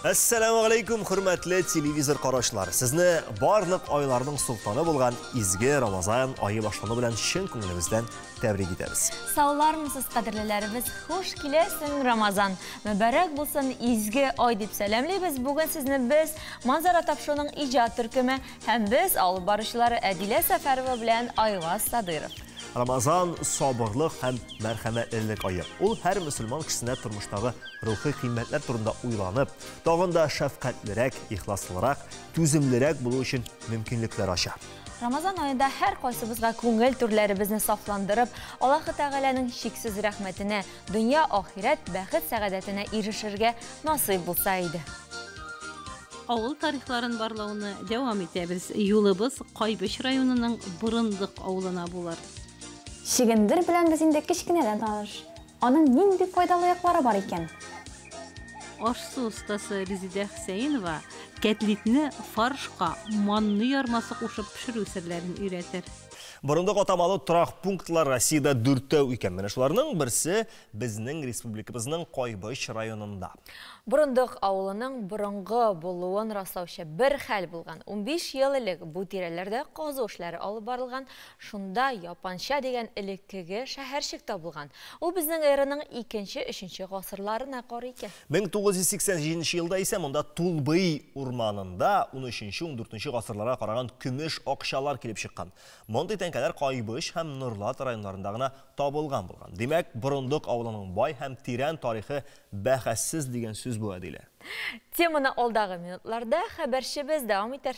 Әссәламү алейкум, хөрмәтле телевизор караучылар. Сезне барлык айларның солтаны булган изге Рамазан айы башлану белән чын күңелебездән тәбрик итәбез. Саулармысыз, кадерлеләребез, хуш киләсең, Рамазан. Мөбарәк булсын изге ай дип сәламлибез. Бүген сезне без Манзара тапшыруның иҗат төркеме һәм без алып баручылары Әдилә Сәфәрова белән Айваз Садыров. Рамазан сабырлык һәм мәрхәмәтлелек ае. Ул һәр мөселман кешесенә тормыштагы рухи кыйммәтләр турында уйланып, тагын да шәфкатьлерәк, ихласлырак, түземлерәк булу өчен мөмкинлекләр ача. Рамазан аенда һәр кайсыбызга күңел түрләребезне сафландырып, Аллаһы Тәгаләнең чиксез рәхмәтенә, дөнья, ахирәт бәхет сәгадәтенә ирешергә насыйп булса иде. Авыл тарихларын барлауны дәвам итәбез. Юлыбыз Кайбыч районының Борындык авылына булыр. Чөгендер белән без инде кечкенәдән таныш. Аның нинди файдалы яклары бар икән? Аш-су остасы Резидә Хөсәенова кәтлитне фаршка манный ярмасы кушып пешерү серләрен өйрәтер. Борындык атамалы торак пунктлар Россиядә дүртәү икән. Менә шуларның берсе безнең республикабызның Кайбыч районында. Борындык авылының борынгы булуын раслаучы бер хәл булган. 15 ел элек бу тирәләрдә казу эшләре алып барылган, шунда Япанча дигән элеккеге шәһәрчек табылган. Ул безнең эраның икенче-өченче гасырларына карый икән. 1987 елда исә монда Тулбый урманында унөченче-ундүртенче гасырларга караган көмеш акчалар килеп чыккан. Мондый тәңкәләр Кайбыч һәм Норлат районнарында гына табылган булган. Димәк, Борындык авылының бай һәм тирән тарихы бәхәссез дигән сүз бу, Әдилә. Теманы алдагы минутларда хәбәрчебез дәвам итәр.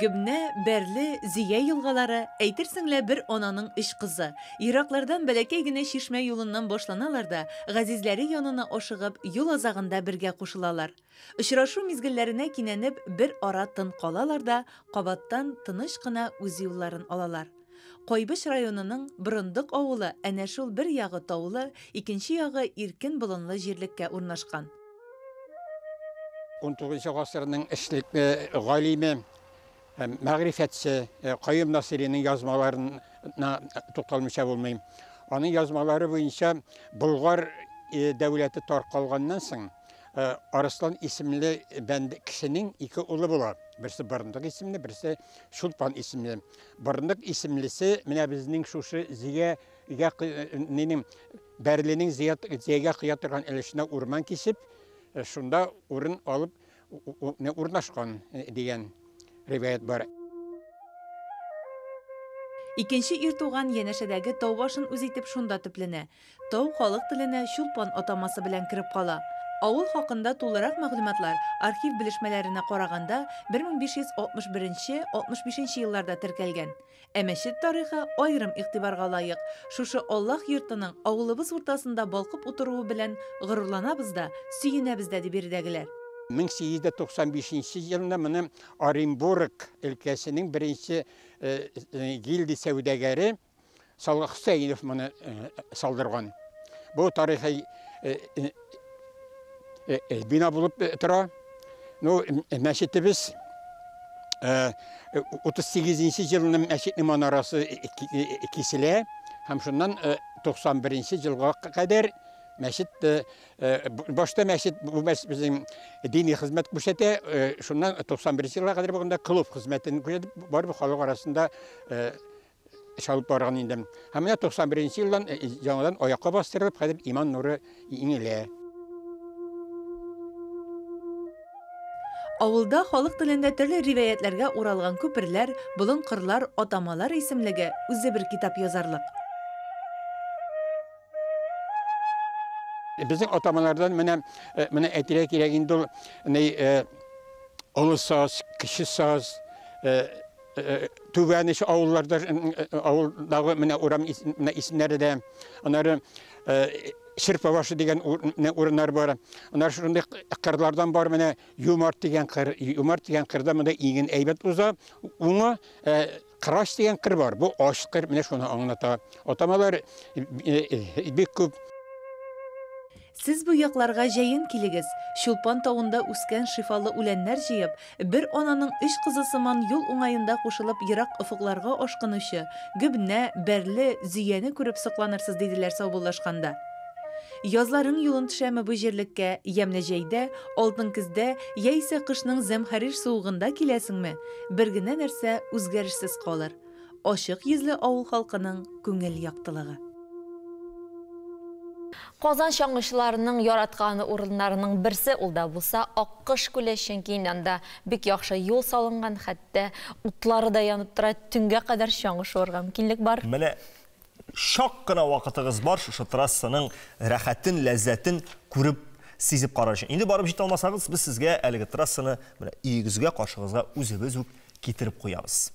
Гөбнә, Бәрле, Зөя елгалары, әйтерсең лә бер ананың өч кызы. Ераклардан бәләкәй генә чишмә юлыннан башланалар да, газизләре янына ашыгып, юл азагында бергә кушылалар. Очрашу мизгелләренә кинәнеп, бер ара тын калалар да, кабаттан тыныч кына үз юлларын алалар. Кайбыч районының Борындык авылы әнә шул бер ягы таулы, икенче ягы иркен болынлы җирлеккә урнашкан. Унтугызынчы гасырның эшлекле галиме һәм мәгърифәтче Каюм Насыйриның язмаларына тукталмыйча булмый. Аның язмалары буенча Болгар дәүләте таркалганнан соң Арыслан исемле бәнд кешенең ике улы була. Берсе Борындык исемле, берсе Чулпан исемле. Борындык исемлесе менә безнең шушы Зигә нинең Бәрленең Зиягә кыя торган өлешенә урман кисеп, шунда урын алып урнашкан дигән риваять бар. Икенче ир туган янәшәдәге тау башын үз итеп шунда төпләнә. Тау халык теленә Чулпан атамасы белән кереп кала. Авыл хакында тулырак мәгълүматлар архив белешмәләренә караганда 1561 нче, 65 нче елларда теркәлгән. Ә мәчет тарихы аерым игътибарга лаек. Шушы Аллаһ йортының авылыбыз уртасында балкып утыруы белән горурланабыз да, сөенәбез дә, ди биредәгеләр. 1895 нче елны моны Оренбург өлкәсенең беренче гильдия сәүдәгәре Салих Хөсәенов моны салдырган. Бу тарихи бина булып тора. Ну, мәчетебез 38 елны мәчетнең манарасы киселә һәм шуннан 91 елга кадәр мәчет башта мәчет бу мәчет безнең дини хезмәт күрсәтә, шуннан 91 елга кадәр булганда клуб хезмәтен күрсәтеп, барыбер халык арасында эш алып барган инде. Һәм менә 91 елдан яңадан аякка бастырылып, хәзер иман нуры иңелә. Авылда халык телендә төрле риваятьләргә уралган күперләр, болын-кырлар, атамалар исемлеге үзе бер китап язарлык. Безнең атамалардан менә менә әйтергә кирәк инде ул ни Олы Саз, Кече Саз, Түбән иш авылларда авылдагы менә урам менә исемнәре дә, аннары Ширпа башы дигән урыннар бар. Аннары шундый кырлардан бар менә Юмарт дигән кыр, Юмарт дигән кырда монда иген әйбәт уза. Уңа Кырач дигән кыр бар. Бу ач кыр, менә шуны аңлата. Атамалар бик күп. Сез бу якларга җәен килегез, Чулпан тавында үскән шифалы үләннәр җыеп, бер ананың өч кызы сыман юл уңаенда кушылып ерак офыкларга ашкынучы Гөбнә, Бәрле, Зөяне күреп сокланырсыз, диделәр саубуллашканда. Язларың юлын төшәме бу җирлеккә, ямьле җәйдә, алтын көздә, яисә кышның зәмһәрир суыгында киләсеңме, бер генә нәрсә үзгәрешсез калыр, ачык йөзле авыл халкының күңел яктылыгы. Казан чаңгычыларының яраткан урыннарының берсе ул да булса Аккош күле, чөнки анда бик яхшы юл салынган, хәтта утлары да янып тора, төнгә кадәр чаңгы шуарга мөмкинлек бар. Менә чак кына вакытыгыз бар шушы трассаның рәхәтен, ләззәтен күреп, сизеп карар өчен. Инде барып җитә алмасагыз, без сезгә әлеге трассаны менә өегезгә, каршыгызга үзебез үк китереп куябыз.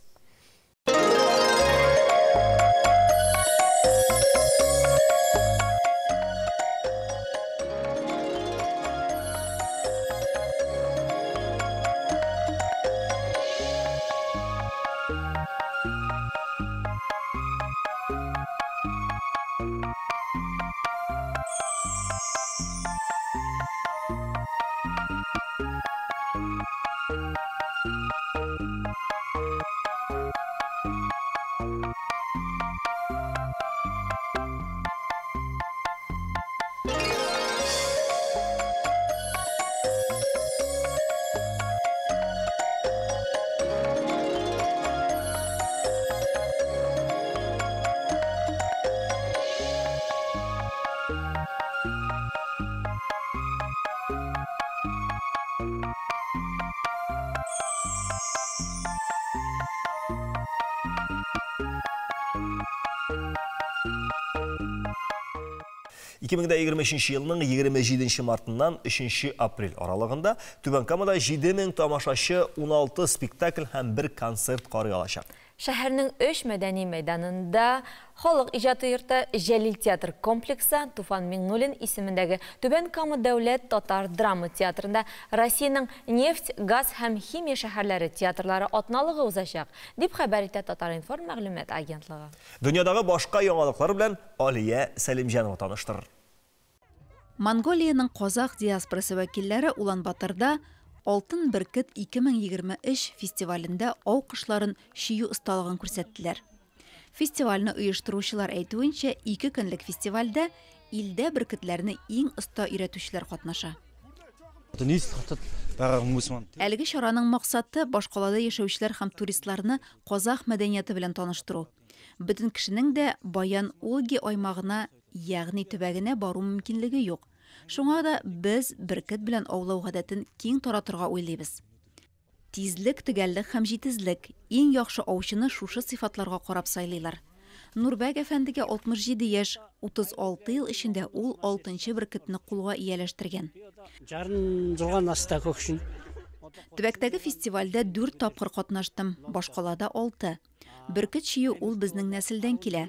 2023 елның 27 мартыннан 3 апрель аралыгында Түбән Камада 7000 тамашачы 16 спектакль һәм бер концерт карый алачак. Шәһәрнең 3 мәдәни мәйданында Халык иҗаты йорты, Җәлил театр комплексы, Туфан Миңнуллин исемендәге Түбән Кама дәүләт татар драма театрында Россиянең нефть, газ һәм химия шәһәрләре театрлары атналыгы узачак, дип хәбәр итә Татар-информ мәгълүмат агентлыгы. Дөньядагы башка яңалыклар белән Алия Сәлимҗанова таныштырыр. Монголиянең казах диаспорасы вәкилләре Улан-Баторда Алтын бөркет 2023 фестивалендә ау кошларын чөю осталыгын күрсәттеләр. Фестивальне оештыручылар әйтүенчә, 2 көнлек фестивальдә илдә бөркетләрне иң оста өйрәтүчеләр катнаша. Әлеге чараның максаты башкалада яшәүчеләр һәм туристларны казах мәдәнияте белән таныштыру. Бөтен кешенең дә Баян-Улги аймагына, ягъни төбәгенә бару мөмкинлеге юк. Шуңа да без бөркет белән аулау гадәтен киң таратырга уйлыйбыз. Тизлек, төгәллек һәм җитезлек иң яхшы аучыны шушы сыйфатларга карап сайлыйлар. Нурбәк әфәндегә 67 яшь, 36 ел эчендә ул 6нчы бөркетне кулга ияләштергән. Төбәктәге фестивальдә 4 тапкыр катнаштым, башкалада 6. Бөркет чөю ул безнең нәселдән килә.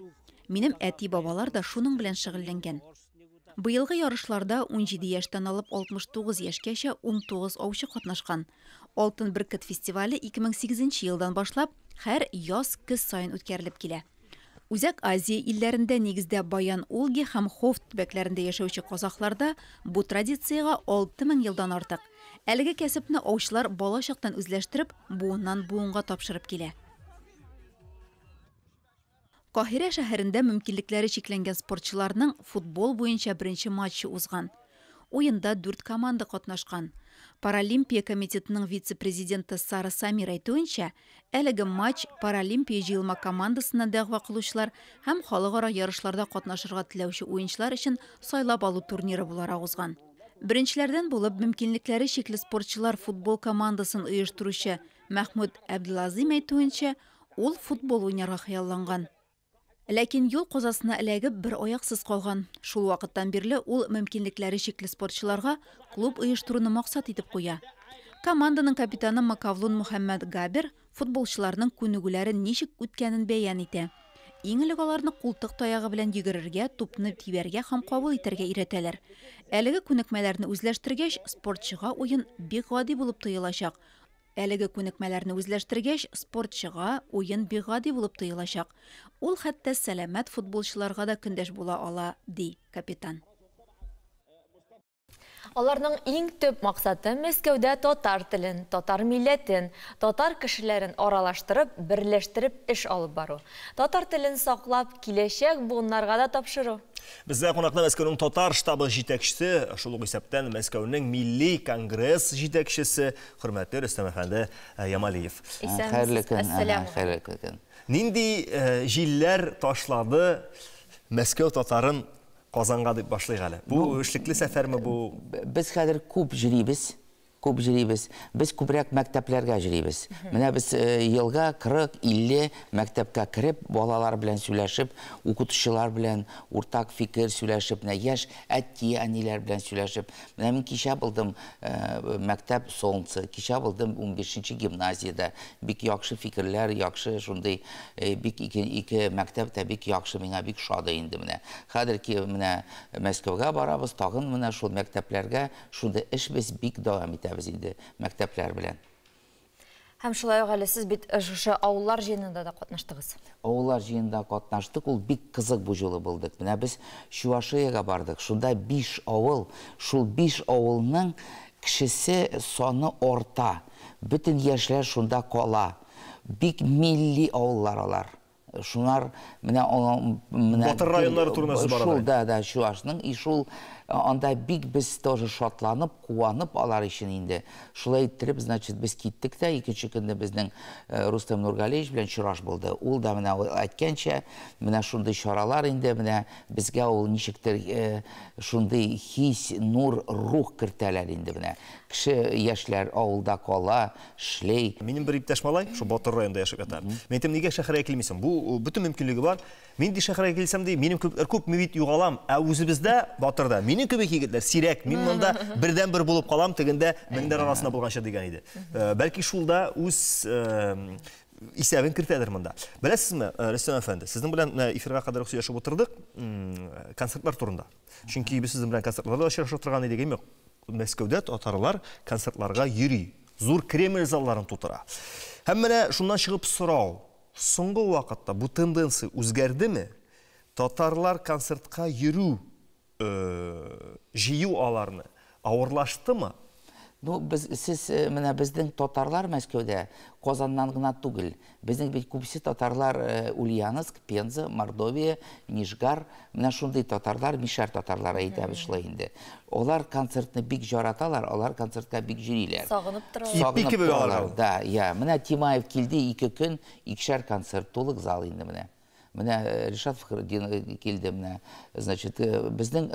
Минем әти-бабалар да шуның белән шөгыльләнгән. Быелгы ярышларда 17 яшьтән алып 69 яшькәчә 19 аучы катнашкан. Алтын бөркет фестивале 2008 елдан башлап һәр яз көз саен үткәрелеп килә. Үзәк Азия илләрендә нигездә Баян-Улги һәм Ховд төбәкләрендә яшәүче казахларда бу традициягә 6000 елдан артык. Әлеге кәсепне аучылар бала чактан үзләштереп, буыннан буынга тапшырып килә. Каһирә шәһәрендә мөмкинлекләре чикләнгән спортчыларның футбол буенча беренче матчы узган. Уенда 4 команда катнашкан. Паралимпия комитетының вице-президенты Сара Самир әйтүенчә, әлеге матч Паралимпия җыелма командасына дәгъва кылучылар һәм халыкара ярышларда катнашырга теләүче уенчылар өчен сайлап алу турниры буларак узган. Беренчеләрдән булып мөмкинлекләре чикле спортчылар футбол командасын оештыручы Мәхмүд Әбделазим әйтүенчә, ул футбол уйнарга хыялланган. Ләкин юл казасына эләгеп бер аяксыз калган. Шул вакыттан бирле ул мөмкинлекләре чикле спортчыларга клуб оештыруны максат итеп куя. Команданың капитаны Макавлун Мөхәммәд Габер футболчыларның күнегүләре ничек үткәнен бәян итә. Иң элек аларны култык таягы белән йөгерергә, тупны тибәргә һәм кабул итәргә өйрәтәләр. Әлеге күнекмәләрне үзләштергәч, спортчыга уен бик гади булып тоелачак. Әлеге күнекмәләрне үзләштергәч, спортчыга уен бик гади булып тоелачак. Ул хәтта сәламәт футболчыларга да көндәш була ала, ди капитан. Аларның иң төп максаты Мәскәүдә татар телен, татар милләтен, татар кешеләрен аралаштырып, берләштереп эш алып бару. Татар телен саклап, киләчәк буыннарга да тапшыру. Бездә кунакта Мәскәүнең татар штабы җитәкчесе, шул ук исәптән Мәскәүнең милли конгресс җитәкчесе, хөрмәтле Рөстәм әфәнде Ямалиев. Хәерле көн, хәерле көн. Нинди җилләр ташлады Мәскәү татарын Казанга дип башлыйк әле. Бу эшлекле сәфәрме бу? Без хәзер күп җөрибез, күп җөрибез. Без күбрәк мәктәпләргә җөрибез. Менә без елга 40-50 мәктәпкә кереп, балалар белән сөйләшеп, укытучылар белән уртак фикер сөйләшеп, менә яшь әти-әниләр белән сөйләшеп. Менә мин кичә булдым мәктәп Солнце, кичә булдым 15-нче гимназиядә. Бик яхшы фикерләр, яхшы шундый бик ике мәктәп тә бик яхшы, миңа бик шады инде менә. Хәзер ки менә Мәскәүгә барабыз, тагын менә шул мәктәпләргә шундый эш без бик дәвам итәбез инде мәктәпләр белән. Һәм шулай ук әле сез бит шушы авыллар җыенында да катнаштыгыз. Авыллар җыенында катнаштык, ул бик кызык бу юлы булдык. Менә без Чувашиягә бардык. Шунда 5 авыл, шул 5 авылның кешесе саны арта. Бөтен яшьләр шунда кала. Бик милли авыллар алар. Шунар менә менә Батыр районнары турында сүз бара. Шул да, да, Чувашның и шул анда бик без тоже шатланып, куанып алар өчен инде. Шулай иттереп, значит, без киттек тә, икенче көнне безнең Рустам Нургалиевич белән очраш булды. Ул да менә әйткәнчә, менә шундый чаралар инде, менә безгә ул ничектер шундый хис, нур, рух кертәләр инде менә. Кеше яшьләр авылда кала, эшлей. Минем бер иптәш малай, шул Батыр районында яшәп ята. Мин әйтәм, нигә шәһәргә килмисең? Бу бөтен мөмкинлеге бар. Мин ди шәһәргә килсәм ди, минем кебекләр күп, мин бит югалам. Ә үзебездә Батырда минем кебек егетләр сирәк. Мин монда бердән-бер булып калам, тегендә меңнәр арасында булганча дигән иде. Бәлки шул да үз исәбен кертәдер монда. Беләсезме, Рөстәм әфәнде, сезнең белән эфирга кадәр сөйләшеп утырдык концертлар турында. Чөнки без сезнең белән концертларда очрашып торган идек, әйме? Мәскәүдә татарлар концертларга йөри. Зур Кремль залларын тутыра. Һәм менә шуннан чыгып сорау. Соңгы вакытта бу тенденция үзгәрдеме? Татарлар концертка йөрү, җыю аларны авырлаштымы? Ну, без, сез, менә безнең татарлар Мәскәүдә Казаннан гына түгел. Безнең бит күбесе татарлар Ульяновск, Пенза, Мордовия, Нижгар, менә шундый татарлар, мишәр татарлары әйтәбез шулай инде. Алар концертны бик яраталар, алар концертка бик йөриләр. Сагынып торалар. Сагынып торалар. Да, я. Менә Тимаев килде 2 көн, икешәр концерт, тулык зал инде менә. Менә Ришат Фахретдинов килде менә. Значит, безнең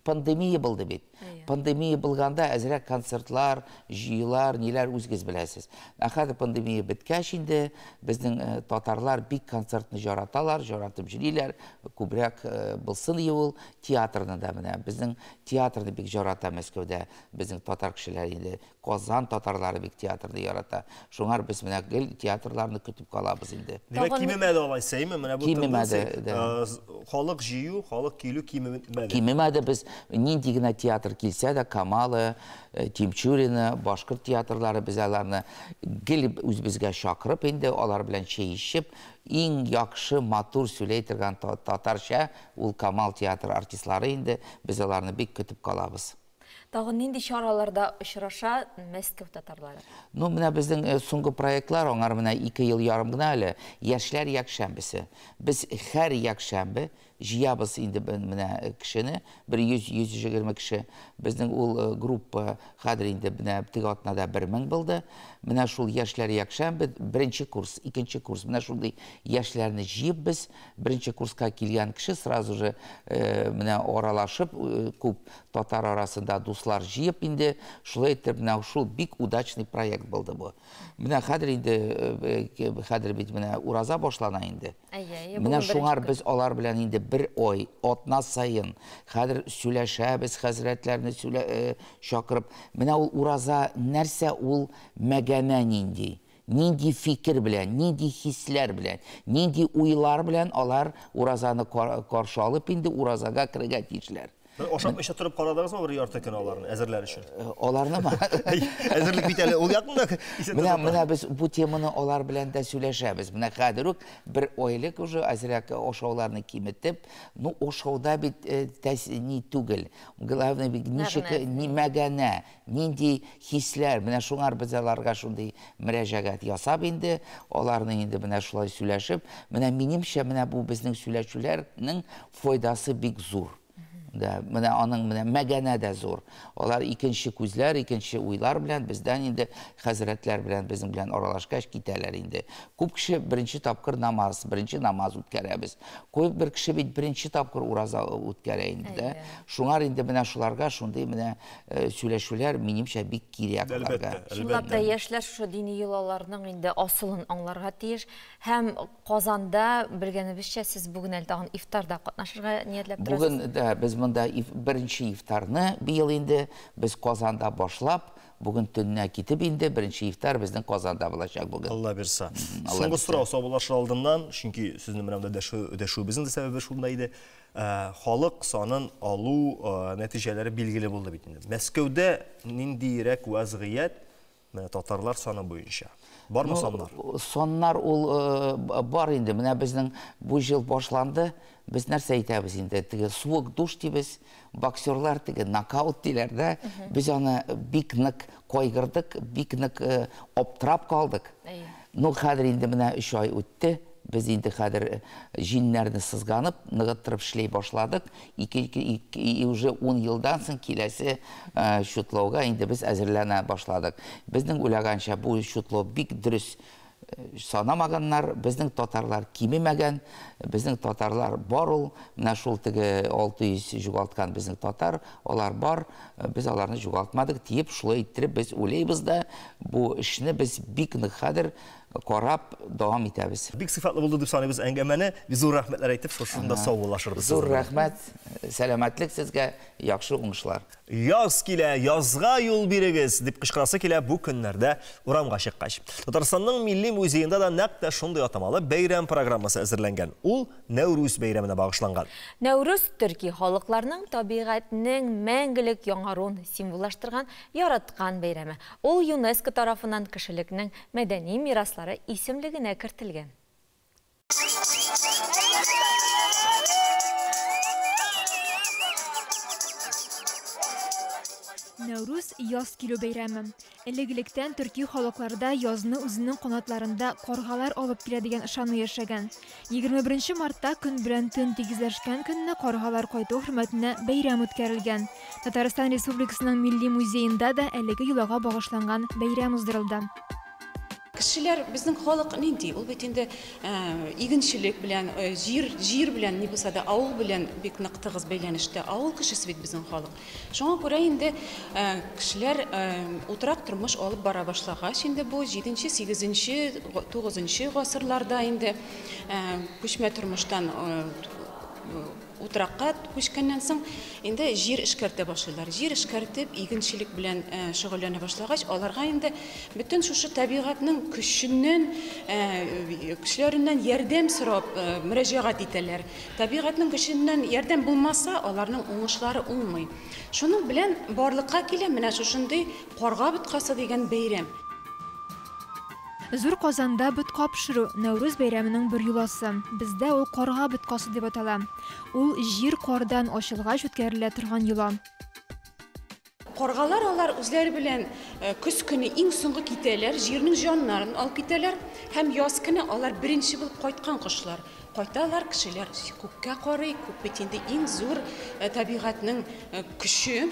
пандемия булды бит. Пандемия булганда әзрәк концертлар, җыелар, ниләр үзегез беләсез. Ә хәзер пандемия беткәч инде безнең татарлар бик концертны яраталар, яратып йөриләр. Күбрәк булсын ул театрны да менә. Безнең театрны бик ярата Мәскәүдә безнең татар кешеләре инде. Казан татарлары бик театрны ярата. Шуңар без менә гел театрларны көтеп калабыз инде. Димәк, кимемәде алайса, әйме? Менә бу тенденция, халык җыю, халык килү кимемәде. Кимемәде. Без нинди генә театр килсә дә, Камалы, Тимчурина, башкорт театрлары, без аларны гел үзебезгә чакырып инде, алар белән чәй эчеп, иң яхшы, матур сөйләй торган татарча ул Камал театры артистлары инде, без аларны бик көтеп калабыз. Тагын нинди чараларда очраша Мәскәү татарлары? Ну, менә безнең соңгы проектлар, аңар менә 2 ел ярым гына әле, Яшьләр якшәмбесе. Без һәр якшәмбе җыябыз инде менә кешене, бер 100-120 кеше. Безнең ул группа хәзер инде менә теге атнада 1000 булды. Менә шул Яшьләр якшәмбе, беренче курс, икенче курс. Менә шундый яшьләрне җыеп без, беренче курска килгән кеше сразу же менә аралашып, күп татар арасында дуслар җыеп инде, шулай итеп менә шул бик удачный проект булды бу. Менә хәзер инде, хәзер бит менә ураза башлана инде. Менә шуңар без алар белән инде бер ай, атна саен хәзер сөйләшәбез, хәзрәтләрне чакырып. Менә ул ураза нәрсә ул, мәгәнә нинди? Нинди фикер белән, нинди хисләр белән, нинди уйлар белән алар уразаны каршы алып инде уразага керергә тиешләр. Ашап эчә торып карадыгызмы бер ярты көн аларны әзерләр өчен? Аларнымы? Әзерлек бит әле ул якында. Менә без бу теманы алар белән дә сөйләшәбез. Менә хәзер үк бер айлык уже әзрәк ашауларны киметеп, ну ашауда бит ни түгел. Главное бит ничек ни мәгәнә, нинди хисләр. Менә шуңар без аларга шундый мөрәҗәгать ясап инде, аларны инде менә шулай сөйләшеп, менә минемчә менә бу безнең сөйләшүләрнең файдасы бик зур. Да, менә аның менә мәгәнә дә зур. Алар икенче күзләр, икенче уйлар белән бездән инде хәзрәтләр белән безнең белән аралашкач китәләр инде. Күп кеше беренче тапкыр намаз, беренче намаз үткәрәбез. Күп бер кеше бит беренче тапкыр ураза үткәрә инде дә. Шуңар инде менә шуларга шундый менә сөйләшүләр минемчә бик кирәк аларга. Чынлап та яшьләр шушы дини йолаларның инде асылын аңларга тиеш. Һәм Казанда белгәнебезчә сез бүген әле тагын ифтарда катнашырга ниятләп торасыз. Бүген дә без монда беренче ифтарны быел инде без Казанда башлап, бүген төннә китеп инде беренче ифтар безнең Казанда булачак бүген. Алла бирса. Соңгы сорау саубуллашыр алдыннан, чөнки сезнең менә монда дәшүебезнең дә сәбәбе шунда иде. Халык санын алу нәтиҗәләре билгеле булды бит инде. Мәскәүдә ниндирәк вазгыять менә татарлар саны буенча? Бармы саннар? Саннар ул бар инде. Менә безнең бу ел башланды. Без нәрсә әйтәбез инде? Теге суык душ дибез, боксерлар теге нокаут диләр дә. Без аны бик нык кайгырдык, бик нык аптырап калдык. Ну, хәзер инде менә 3 ай үтте. Без инде хәзер җиннәрне сызганып, ныгыттырып эшләй башладык. Ике, уже 10 елдан соң киләсе счетлауга инде без әзерләнә башладык. Безнең уйлаганча бу счетлау бик дөрес санамаганнар, безнең татарлар кимемәгән, безнең татарлар бар ул, менә шул теге 600 югалткан безнең татар, алар бар, без аларны югалтмадык диеп, шулай иттереп без уйлыйбыз да, бу эшне без бик нык хәзер карап дәвам итәбез. Бик сыйфатлы булды дип саныйбыз әңгәмәне. Без зур рәхмәтләр әйтеп, шушында саубуллашырбыз. Зур рәхмәт, сәламәтлек сезгә, яхшы уңышлар. Яз килә, язга юл бирегез, дип кычкырасы килә бу көннәрдә урамга чыккач. Татарстанның Милли музеенда да нәкъ тә шундый атамалы бәйрәм программасы әзерләнгән. Ул Нәүрүз бәйрәменә багышланган. Нәүрүз төрки халыкларның табигатьнең мәңгелек яңаруын символлаштырган яраткан бәйрәме. Ул ЮНЕСКО тарафыннан кешелекнең мәдәни мираслары исемлегенә кертелгән. Нәүрүз яз килү бәйрәме. Элек-электән төрки халыкларда язны үзенең канатларында каргалар алып килә дигән ышану яшәгән. 21 мартта көн белән төн тигезләшкән көнне каргалар кайту хөрмәтенә бәйрәм үткәрелгән. Татарстан Республикасының Милли музеенда да әлеге йолага багышланган бәйрәм уздырылды. Кешеләр, безнең халык нинди? Ул бит инде игенчелек белән, җир белән, ни булса да авыл белән бик нык тыгыз бәйләнештә. Авыл кешесе бит безнең халык. Шуңа күрә инде кешеләр утрак тормыш алып бара башлагач, инде бу 7-нче, 8-нче, 9-нчы гасырларда инде күчмә тормыштан утракка күчкәннән соң инде җир эшкәртә башлыйлар. Җир эшкәртеп, игенчелек белән шөгыльләнә башлагач, аларга инде бөтен шушы табигатьнең көченнән, көчләреннән ярдәм сорап мөрәҗәгать итәләр. Табигатьнең көченнән ярдәм булмаса, аларның уңышлары уңмый. Шуның белән барлыкка килә менә шушындый карга боткасы дигән бәйрәм. Зур Казанда ботка пешерү Нәүрүз бәйрәменең бер йоласы. Бездә ул карга боткасы дип атала. Ул җир кардан ачылгач үткәрелә торган йола. Каргалар алар үзләре белән көз көне иң соңгы китәләр, җирнең җаннарын алып китәләр һәм яз көне алар беренче булып кайткан кошлар. Кайталар, кешеләр күккә карый, күк бит инде иң зур табигатьнең көче.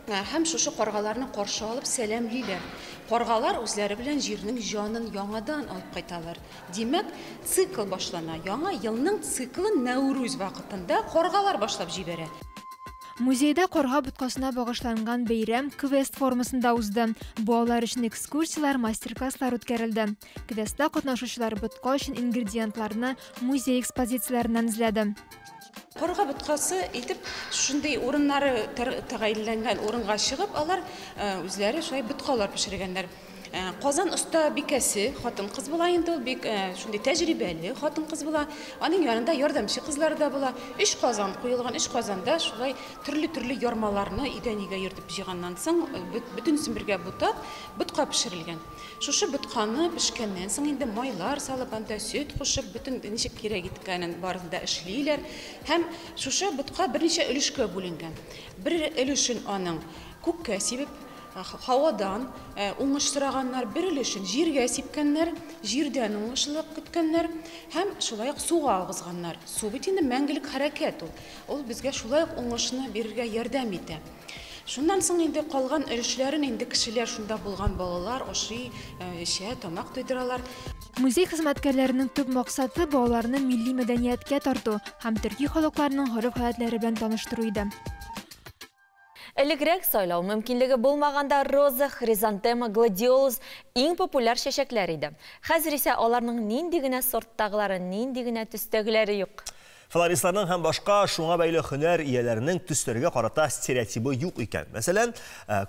Һәм шушы каргаларны каршы алып сәламлиләр. Каргалар үзләре белән җирнең җанын яңадан алып кайталар. Димәк, цикл башлана. Яңа елның циклын Нәүрүз вакытында каргалар башлап җибәрә. Музейда карга боткасына багышланган бәйрәм квест формасында узды. Балалар өчен экскурсияләр, мастер-класслар үткәрелде. Квестта катнашучылар ботка өчен ингредиентларны музей экспозицияләреннән эзләде. Карга боткасы итеп шундый урыннары тәгаенләнгән урынга чыгып, алар үзләре шулай боткалар пешергәннәр. Казан остабикәсе хатын-кыз була инде ул, бик шундый тәҗрибәле хатын-кыз була. Аның янында ярдәмче кызлары да була. Өч казан куелган, өч казанда шулай төрле-төрле ярмаларны өйдән өйгә йөртеп җыйганнан соң, бөтенесен бергә бутап, ботка пешерелгән. Шушы ботканы пешкәннән соң инде майлар салып, анда сөт кушып, бөтен ничек кирәк иткәнен барысын да эшлиләр. Һәм шушы ботка берничә өлешкә бүленгән. Бер өлешен аның күккә сибеп, һавадан уңыш сораганнар, бер өлешен җиргә сипкәннәр, җирдән уңышлылык көткәннәр һәм шулай ук суга агызганнар. Су бит инде мәңгелек хәрәкәт ул. Ул безгә шулай ук уңышны бирергә ярдәм итә. Шуннан соң инде калган өлешләрен инде кешеләр, шунда булган балалар ашый, эчә, тамак туйдыралар. Музей хезмәткәрләренең төп максаты балаларны милли мәдәнияткә тарту һәм төрки халыкларның гореф-гадәтләре белән таныштыру иде. Элегрәк сайлау мөмкинлеге булмаганда роза, хризантема, гладиолус иң популяр чәчәкләр иде. Хәзер исә аларның нинди генә сорттагылары, нинди генә төстәгеләре юк. Флористларның һәм башка шуңа бәйле һөнәр ияләренең төсләргә карата стереотибы юк икән. Мәсәлән,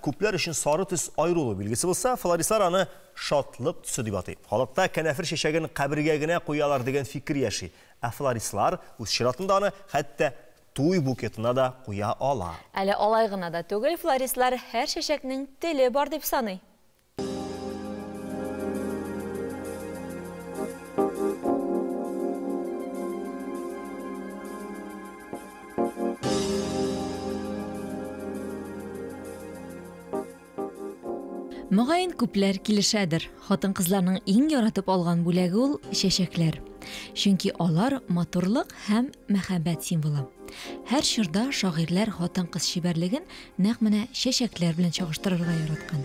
күпләр өчен сары төс аерылу билгесе булса, флористлар аны шатлык төсе дип атый. Халыкта кәнәфер чәчәген кабергә генә куялар дигән фикер яши. Ә флористлар үз чиратында аны хәтта туй букетына да куя ала. Әле алай гына да түгел, флористлар һәр чәчәкнең теле бар дип саный. Мөгаен күпләр килешәдер. Хатын-кызларның иң яратып алган бүләге ул чәчәкләр. Чөнки алар матурлык һәм мәхәббәт символы. Һәр чорда шагыйрьләр хатын-кыз чибәрлеген нәкъ менә чәчәкләр белән чагыштырырга яраткан.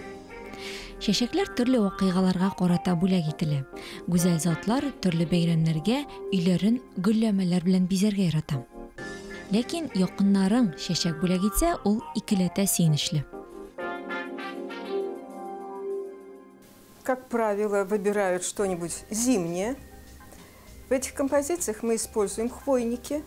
Чәчәкләр төрле вакыйгаларга карата бүләк ителә. Гүзәл затлар төрле бәйрәмнәргә өйләрен гөлләмәләр белән бизәргә ярата. Ләкин якыннарың чәчәк бүләк итсә, ул икеләтә сөенечле. Как правило, выбирают что-нибудь зимнее. В этих композициях мы используем хвойники,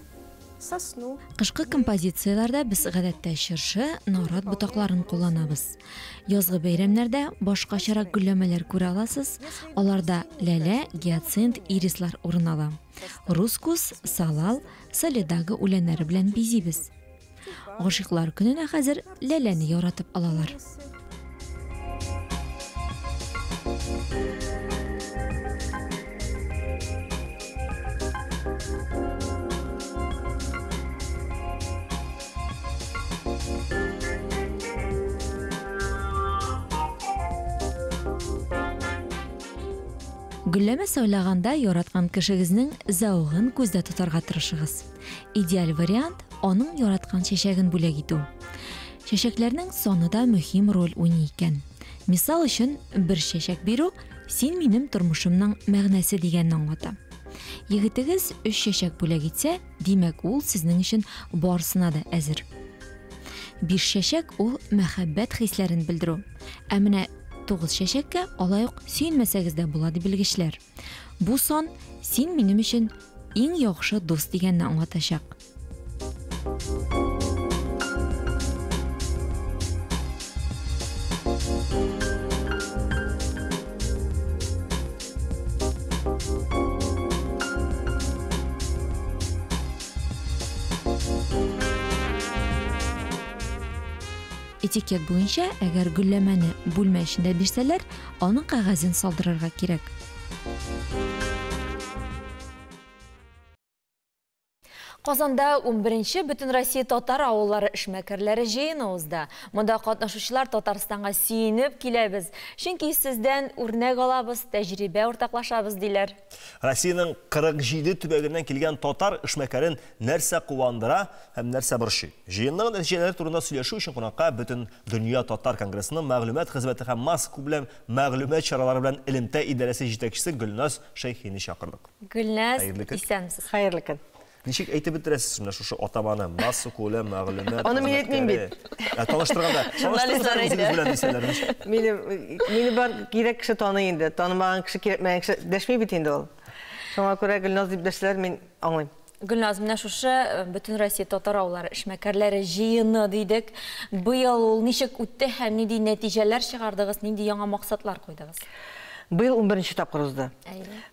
сосну. Кышкы композицияләрдә без гадәттә чыршы, нарат ботакларын кулланабыз. Язгы бәйрәмнәрдә башкачарак гөлләмәләр күрә аласыз. Аларда ләлә, гиацинт, ирислар урын ала. Рускус, салал, солидаго үләннәре белән бизибез. Гашыйклар көненә хәзер ләләне яратып алалар. Гөлләмә сайлаганда яраткан кешегезнең зәвыгын күздә тотарга тырышыгыз. Идеаль вариант аның яраткан чәчәген бүләк итү. Чәчәкләрнең саны да мөһим роль уйный икән. Мисал өчен, бер чәчәк бирү син минем тормышымның мәгънәсе дигәнне аңлата. Егетегез өч чәчәк бүләк итсә, димәк ул сезнең өчен барысына да әзер. 5 чәчәк ул мәхәббәт хисләрен белдерү. Ә менә 9 чәчәккә алай ук сөенмәсәгез дә була дип белгечләр. Бу сан син минем өчен иң яхшы дус дигәнне аңлатачак. Этикет буенча, әгәр гөлләмәне бүлмә эчендә бирсәләр, аның кәгазен салдырырга кирәк. Казанда 11-нче Бөтенроссия татар авыллары эшмәкәрләре җыены узды. Монда катнашучылар Татарстанга сөенеп киләбез. Чөнки сездән үрнәк алабыз, тәҗрибә уртаклашабыз диләр. Россиянең 47 төбәгеннән килгән татар эшмәкәрен нәрсә куандыра һәм нәрсә борчый? Җыенның нәтиҗәләре турында сөйләшү өчен кунакка Бөтен дөнья татар конгрессының мәгълүмат хезмәте һәм массакүләм мәгълүмат чаралары белән элемтә идарәсе җитәкчесе Гөлназ Шәйхине чакырдык. Гөлназ, исәнмесез. Хәерле көн. Ничек әйтеп бетерәсез менә шушы атаманы? Массакүләм мәгълүмат. Аны мин әйтмим бит. Таныштырганда, журналистлар әйтә. Белән дисәләр ничек? Мине бар кирәк кеше таный инде. Танымаган кеше, кирәкмәгән кеше дәшми бит инде ул. Шуңа күрә Гөлназ дип дәшсәләр, мин аңлыйм. Гөлназ, менә шушы Бөтенроссия татар авыллары эшмәкәрләре җыены дидек. Быел ул ничек үтте һәм нинди нәтиҗәләр чыгардыгыз, нинди яңа максатлар куйдыгыз? Быел 11 тапкыр узды.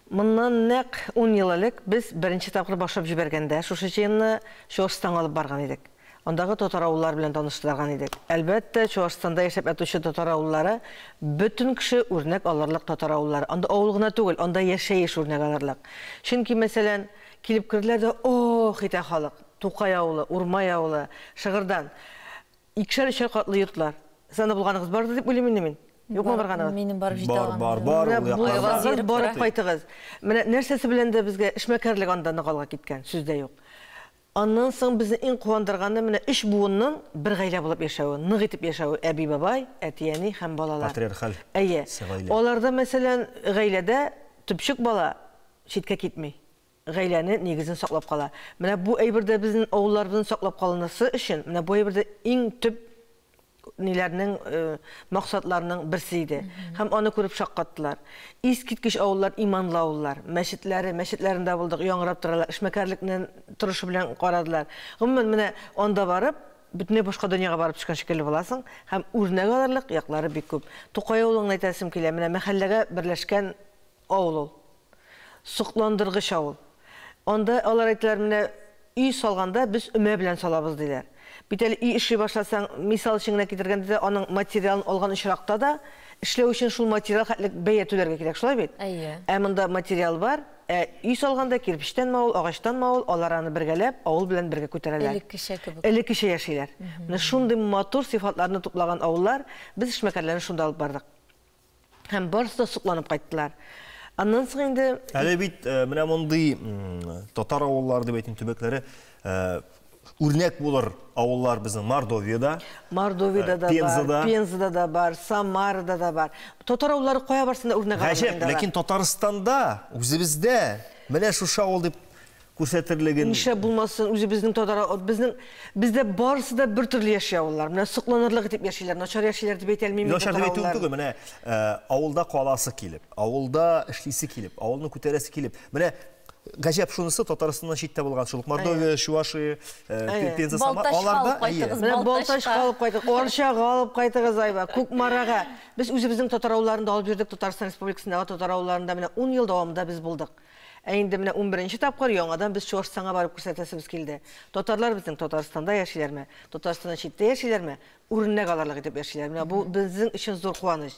Моннан нәкъ 10 ел элек без беренче тапкыр башлап җибәргәндә шушы җыенны Чуашстанга алып барган идек. Андагы татар авыллары белән таныштырган идек. Әлбәттә, Чуашстанда яшәп ятучы татар авыллары бөтен кеше үрнәк алырлык татар авыллары. Анда авыл гына түгел, анда яшәеш үрнәк алырлык. Чөнки, мәсәлән, килеп керделәр дә, ох итә халык. Тукай авылы, Урмай авылы, Шыгырдан. Икешәр-өчәр катлы йортлар. Сез анда булганыгыз бардыр дип уйлыйм инде мин. Юкмы барганыгыз? Минем барып җитә Бар, бар, бар, ул якларда. Булсагыз, барып кайтыгыз. Менә нәрсәсе белән дә безгә эшмәкәрлек анда нык алга киткән, сүз дә юк. Аннан соң безне иң куандырганы менә өч буынның бер гаилә булып яшәве, нык итеп яшәве, әби-бабай, әти-әни һәм балалар. Патриархаль Әйе. гаилә. Аларда, мәсәлән, гаиләдә төпчек бала читкә китми. Гаиләне, нигезен саклап кала. Менә бу әйбер дә безнең авылларыбызны саклап калынасы өчен, менә бу әйбер дә иң төп ниләрнең, максатларның берсе иде. Һәм аны күреп шаккаттылар. Искиткеч авыллар, иманлы авыллар. Мәчетләре, мәчетләрендә булдык, яңгырап торалар, эшмәкәрлекнең торышы белән карадылар. Гомумән, менә анда барып, бөтенләй башка дөньяга барып төшкән шикелле буласың һәм үрнәк алырлык яклары бик күп. Тукай авылын гына әйтәсем килә, менә мәхәлләгә берләшкән авыл ул. Сокландыргыч авыл. Анда алар әйтәләр, менә өй салганда без өмә белән салабыз, диләр. Бит әле өй эшли башласаң, мисал өчен генә китергәндә дә, аның материалын алган очракта да, эшләү өчен шул материал хәтлек бәя түләргә кирәк, шулай бит? Әйе. Ә монда материал бар, ә өй салганда кирпечтәнме ул, агачтанмы ул, алар аны бергәләп, авыл белән бергә күтәрәләр. Элеккечә кебек. Элеккечә яшиләр. Менә шундый матур сыйфатларны туплаган авыллар, без эшмәкәрләрне шунда алып бардык. Һәм барысы да сокланып кайттылар. Аннан соң инде Әле бит менә мондый татар авыллары дип әйтим, төбәкләре үрнәк булыр авыллар безнең Мордовиядә. Мордовиядә дә бар, Пензада да бар, Самарада да бар. Татар авыллары кая барсын да үрнәк алырлык Гаҗәп, инде алар. ләкин Татарстанда, үзебездә менә шушы авыл дип күрсәтерлеген. Нишләп булмасын, үзебезнең татар, безнең, бездә барысы да бер төрле яши авыллар. Менә сокланырлык итеп яшиләр, начар яшиләр дип әйтә алмыйм мин Начар татар дип әйтүем авылларын. түгел, менә авылда каласы килеп, авылда эшлисе килеп, авылны күтәрәсе килеп. Менә гаҗәп шунысы, Татарстаннан читтә булган шул ук Мордовия, Чувашия, Пенза, Самара, Балтачка аларда, алып кайтыгыз, Менә Балтачка алып кайтыгыз, Арчага алып кайтыгыз, Айва, Кукмарага. Без үзебезнең татар авылларында алып йөрдек, Татарстан Республикасындагы татар авылларында менә 10 ел дәвамында без булдык. Ә инде менә 11 тапкыр яңадан без Чуашстанга барып күрсәтәсебез килде. Татарлар безнең Татарстанда яшиләрме, Татарстаннан читтә яшиләрме, үрнәк алырлык итеп яшиләр. Менә бу безнең өчен зур куаныч.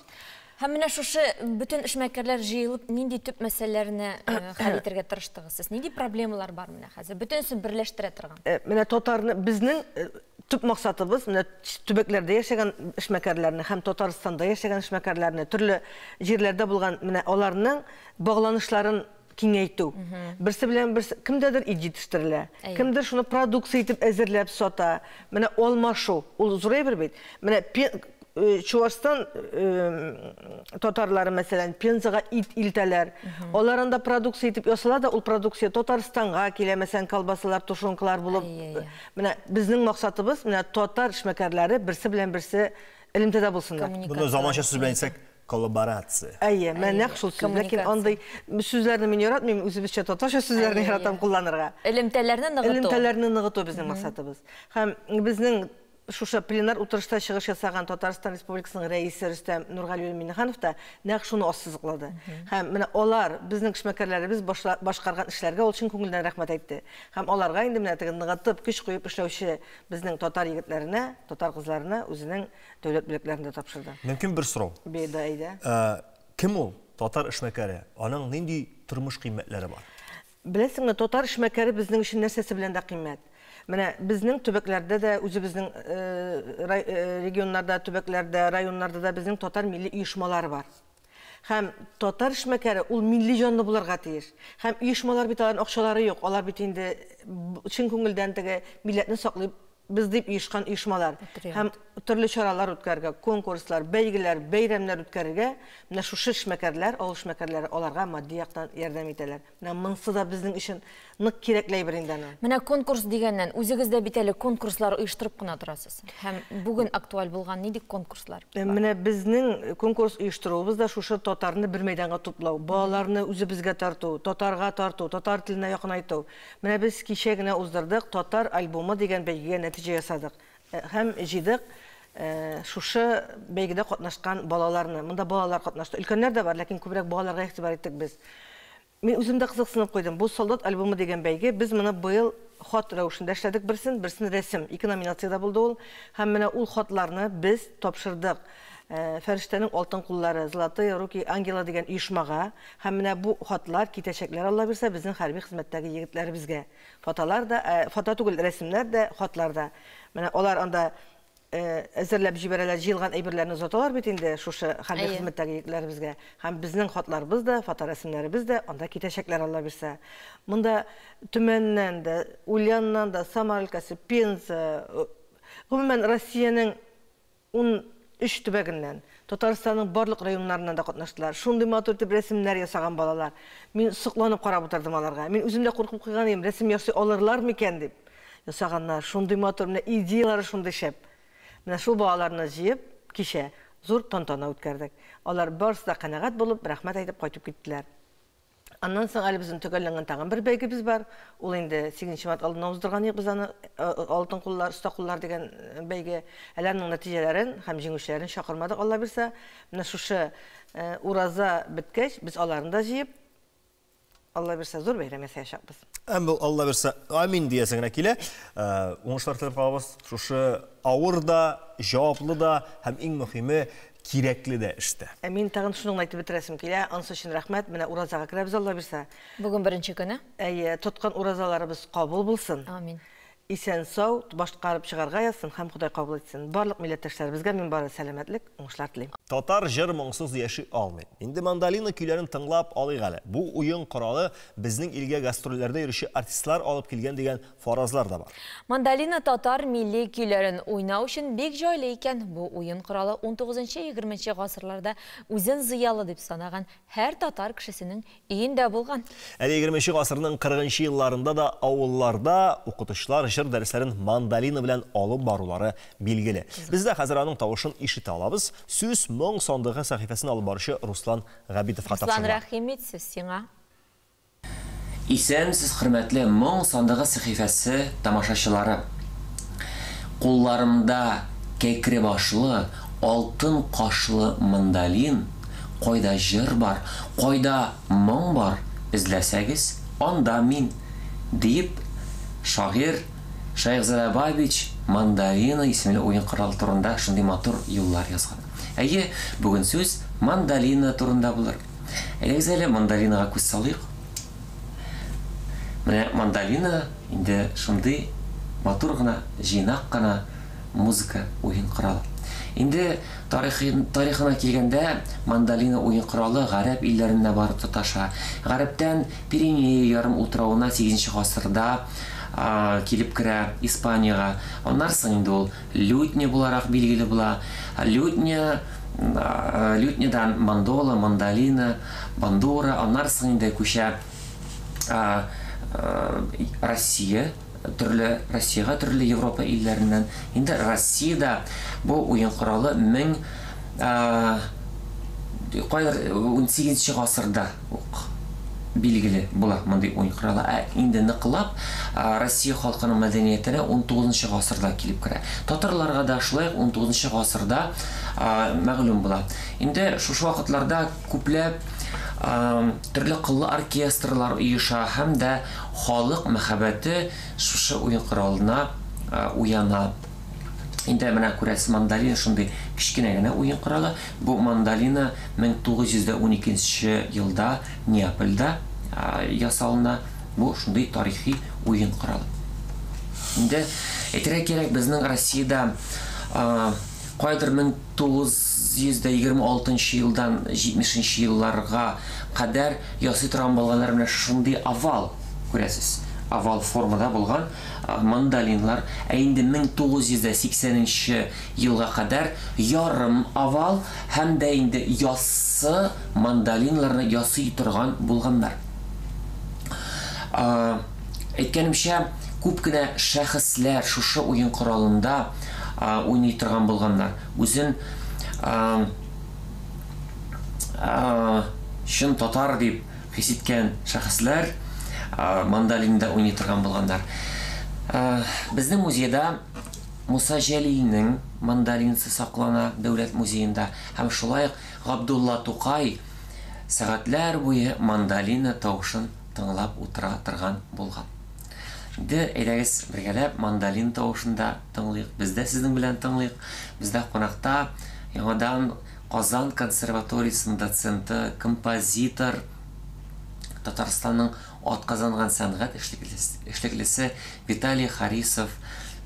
Һәм менә шушы бөтен эшмәкәрләр җыелып нинди төп мәсьәләләрне хәл итәргә тырыштыгыз сез? Нинди проблемалар бар менә хәзер? Бөтенесен берләштерә торган. Менә татарны безнең төп максатыбыз менә төбәкләрдә яшәгән эшмәкәрләрне һәм Татарстанда яшәгән эшмәкәрләрне, төрле җирләрдә булган менә аларның багланышларын киңәйтү. Берсе белән берсе кемдәдер ит җитештерелә, кемдер шуны продукция итеп әзерләп сата. Менә алмашу, ул зур әйбер бит. Менә Чуашстан татарлары, мәсәлән, Пензага ит илтәләр. Алар анда продукция итеп ясала да, ул продукция Татарстанга килә, мәсәлән, колбасалар, тушенкалар булып. Менә безнең максатыбыз, менә татар эшмәкәрләре берсе белән берсе элемтәдә булсыннар. Моны заманча сүз белән әйтсәк, коллаборация. Әйе, менә нәкъ шул сүз. Ләкин андый сүзләрне мин яратмыйм, үзебезчә татарча сүзләрне яратам кулланырга. Элемтәләрне ныгыту. Элемтәләрне ныгыту безнең максатыбыз. Һәм безнең шушы пленар утырышта чыгыш ясаган Татарстан Республикасының рәисе Рөстәм Нургалиуллин Миңнеханов та нәкъ шуны ассызыклады. Һәм менә алар, безнең эшмәкәрләребез башкарган эшләргә ул чын күңелдән рәхмәт әйтте. Һәм аларга инде менә теге ныгытып, көч куеп эшләүче безнең татар егетләренә, татар кызларына үзенең дәүләт бүләкләрен дә тапшырды. Мөмкин бер сорау. Беда, әйдә. Кем ул татар эшмәкәре? Аның нинди тормыш кыйммәтләре бар? Беләсеңме, татар эшмәкәре безнең өчен нәрсәсе белән дә кыйммәт. Менә безнең төбәкләрдә дә, үзебезнең регионнарда, төбәкләрдә, районнарда да безнең татар милли оешмалары бар. Һәм татар эшмәкәре ул милли җанлы булырга тиеш. Һәм оешмалар бит аларның акчалары юк. Алар бит инде чын күңелдән теге милләтне саклый Без дип оешкан оешмалар һәм төрле чаралар үткәрергә, конкурслар, бәйгеләр, бәйрәмнәр үткәрергә менә шушы эшмәкәрләр, авыл эшмәкәрләре аларга матди яктан ярдәм итәләр. Менә монысы да безнең өчен нык кирәкле әйбер инде аны. Менә конкурс дигәннән, үзегез дә бит әле конкурслар оештырып кына торасыз. Һәм бүген актуаль булган нинди конкурслар бар? Менә безнең конкурс оештыруыбыз да шушы татарны бер мәйданга туплау, балаларны үзебезгә тарту, татарга тарту, татар теленә якынайту. Менә без кичә генә уздырдык Татар альбомы дигән бәйгегә нәтиҗә ясадык һәм җыйдык шушы бәйгедә катнашкан балаларны. Монда балалар катнашты. Өлкәннәр дә бар, ләкин күбрәк балаларга игътибар иттек без. Мин үзем дә кызыксынып куйдым. Бу Солдат альбомы дигән бәйге, без моны быел хат рәвешендә эшләдек берсен, берсен рәсем. Ике номинациядә булды ул. Һәм менә ул хатларны без тапшырдык Фәрештәнең алтын куллары, Золотые руки ангела дигән оешмага. Һәм менә бу хатлар китәчәкләр, Алла бирсә, безнең хәрби хезмәттәге егетләребезгә. Фотолар да, фото түгел, рәсемнәр дә, хатлар да. Менә алар анда әзерләп җибәрәләр, җыелган әйберләрне озаталар бит инде шушы хәрби хезмәттәге егетләребезгә. Һәм безнең хатларыбыз да, фоторәсемнәребез дә анда китәчәкләр, Алла бирсә. Монда Төмәннән дә, Ульяннан да, Самара өлкәсе, Пенза, гомумән, Россиянең 13 төбәгеннән, Татарстанның барлык районнарыннан да катнаштылар. Шундый матур итеп рәсемнәр ясаган балалар. Мин сокланып карап утырдым аларга. Мин үзем дә куркып куйган идем, рәсем ясый алырлар микән дип. Ясаганнар, шундый матур, менә идеяләре шундый шәп. Менә шул балаларны җыеп, кичә зур тантана үткәрдек. Алар барысы да канәгать булып, рәхмәт әйтеп кайтып киттеләр. Аннан соң әле безнең төгәлләнгән тагын бер бәйгебез бар. Ул инде 8 март алдыннан уздырган идек без аны, Алтын куллар, оста куллар дигән бәйге. Әле аның нәтиҗәләрен һәм җиңүчеләрен чакырмадык, Алла бирсә. Менә шушы ураза беткәч, без аларны да җыеп, Алла бирсә, зур бәйрәм ясаячакбыз. Әм бу Алла бирсә, амин диясе генә килә. Уңышлар теләп калабыз. Шушы авыр да, җаваплы да һәм иң мөһиме, кирәкле дә эштә. Ә мин тагын шуны гына әйтеп бетерәсем килә, анысы өчен рәхмәт, менә уразага керәбез Алла бирсә. Бүген беренче көне. Әйе, тоткан уразаларыбыз кабул булсын. Амин. Исән-сау башкарып чыгарга язсын һәм Ходай кабул итсен. Барлык милләттәшләребезгә мин бары сәламәтлек, уңышлар телим. Татар җыр-моңсыз яши алмый. Инде мандолина көйләрен тыңлап алыйк әле. Бу уен коралы безнең илгә гастрольләрдә йөрүче артистлар алып килгән дигән фаразлар да бар. Мандолина татар милли көйләрен уйнау өчен бик җайлы икән. Бу уен коралы унтугызынчы-егерменче гасырларда үзен зыялы дип санаган һәр татар кешесенең өендә булган. Әле егерменче гасырның кырыгынчы елларында да авылларда укытучылар җыр дәресләрен мандолина белән алып барулары билгеле. Без дә хәзер аның тавышын ишетә алабыз. Сүз Моң сандыгы сәхифәсен алып баручы Руслан Габитовка Руслан, тапшырыла. рәхим ит, сүз сиңа. Исәнмесез, хөрмәтле Моң сандыгы сәхифәсе тамашачылары! Кулларымда кәкре башлы, алтын кашлы мандолин, кайда җыр бар, кайда моң бар, эзләсәгез, анда мин, диеп, шагыйрь Шәехзадә Бабич мандолина исемле уен коралы турында шундый матур юллар язган. Әйе, бүген сүз мандолина турында булыр. Әйдәгез әле мандолинага күз салыйк. Менә мандолина инде шундый матур гына, җыйнак кына музыка уен коралы. Инде тарихи, тарихына килгәндә, мандолина уен коралы гарәп илләренә барып тоташа. Гарәптән Пиренея ярым утравына сигезенче гасырда килеп керә Испаниягә. Аннан соң инде ул Лютня буларак билгеле була. Лютня, лютнядан мандола, мандолина, бандура, аннары соң инде күчә Россия, төрле Россиягә, төрле Европа илләреннән. Инде Россиядә бу уен коралы 1000 кайдыр унсигезенче гасырда ук билгеле була мондый уен коралы. Ә инде ныклап Россия халкының мәдәниятенә унтугызынчы гасырда килеп керә. Татарларга да шулай ук унтугызынчы гасырда мәгълүм була. Инде шушы вакытларда күпләп төрле кыллы оркестрлар оеша һәм дә халык мәхәббәте шушы уен коралына уяна. Инде менә күрәсез, мандолина шундый кечкенә генә уен коралы. Бу мандолина 1912 нче елда Неапольдә ясалына. Бу шундый тарихи уен коралы. Инде әйтергә кирәк, безнең Россиядә кайдыр 1926 нчы елдан 70 нче елларга кадәр ясый торган булганнар менә шундый овал, күрәсез. овал формада булган мандолинлар. Ә инде 1980 нче елга кадәр ярым овал һәм дә инде яссы мандолинларны ясый торган булганнар. Әйткәнемчә, күп кенә шәхесләр шушы уен коралында уйный торган булганнар. Үзен чын татар дип хис иткән шәхесләр мандолинда уйный торган булганнар. Безнең музейда Муса Җәлилнең мандолинасы саклана Дәүләт музеенда һәм шулай ук Габдулла Тукай сәгатьләр буе мандолина тавышын тыңлап утыра торган булган. Инде әйдәгез бергәләп мандолин тавышын да тыңлыйк, без дә сезнең белән тыңлыйк. Бездә кунакта яңадан Казан консерваториясенең доценты, композитор, Татарстанның атказанган сәнгать эшлеклесе Виталий Харисов,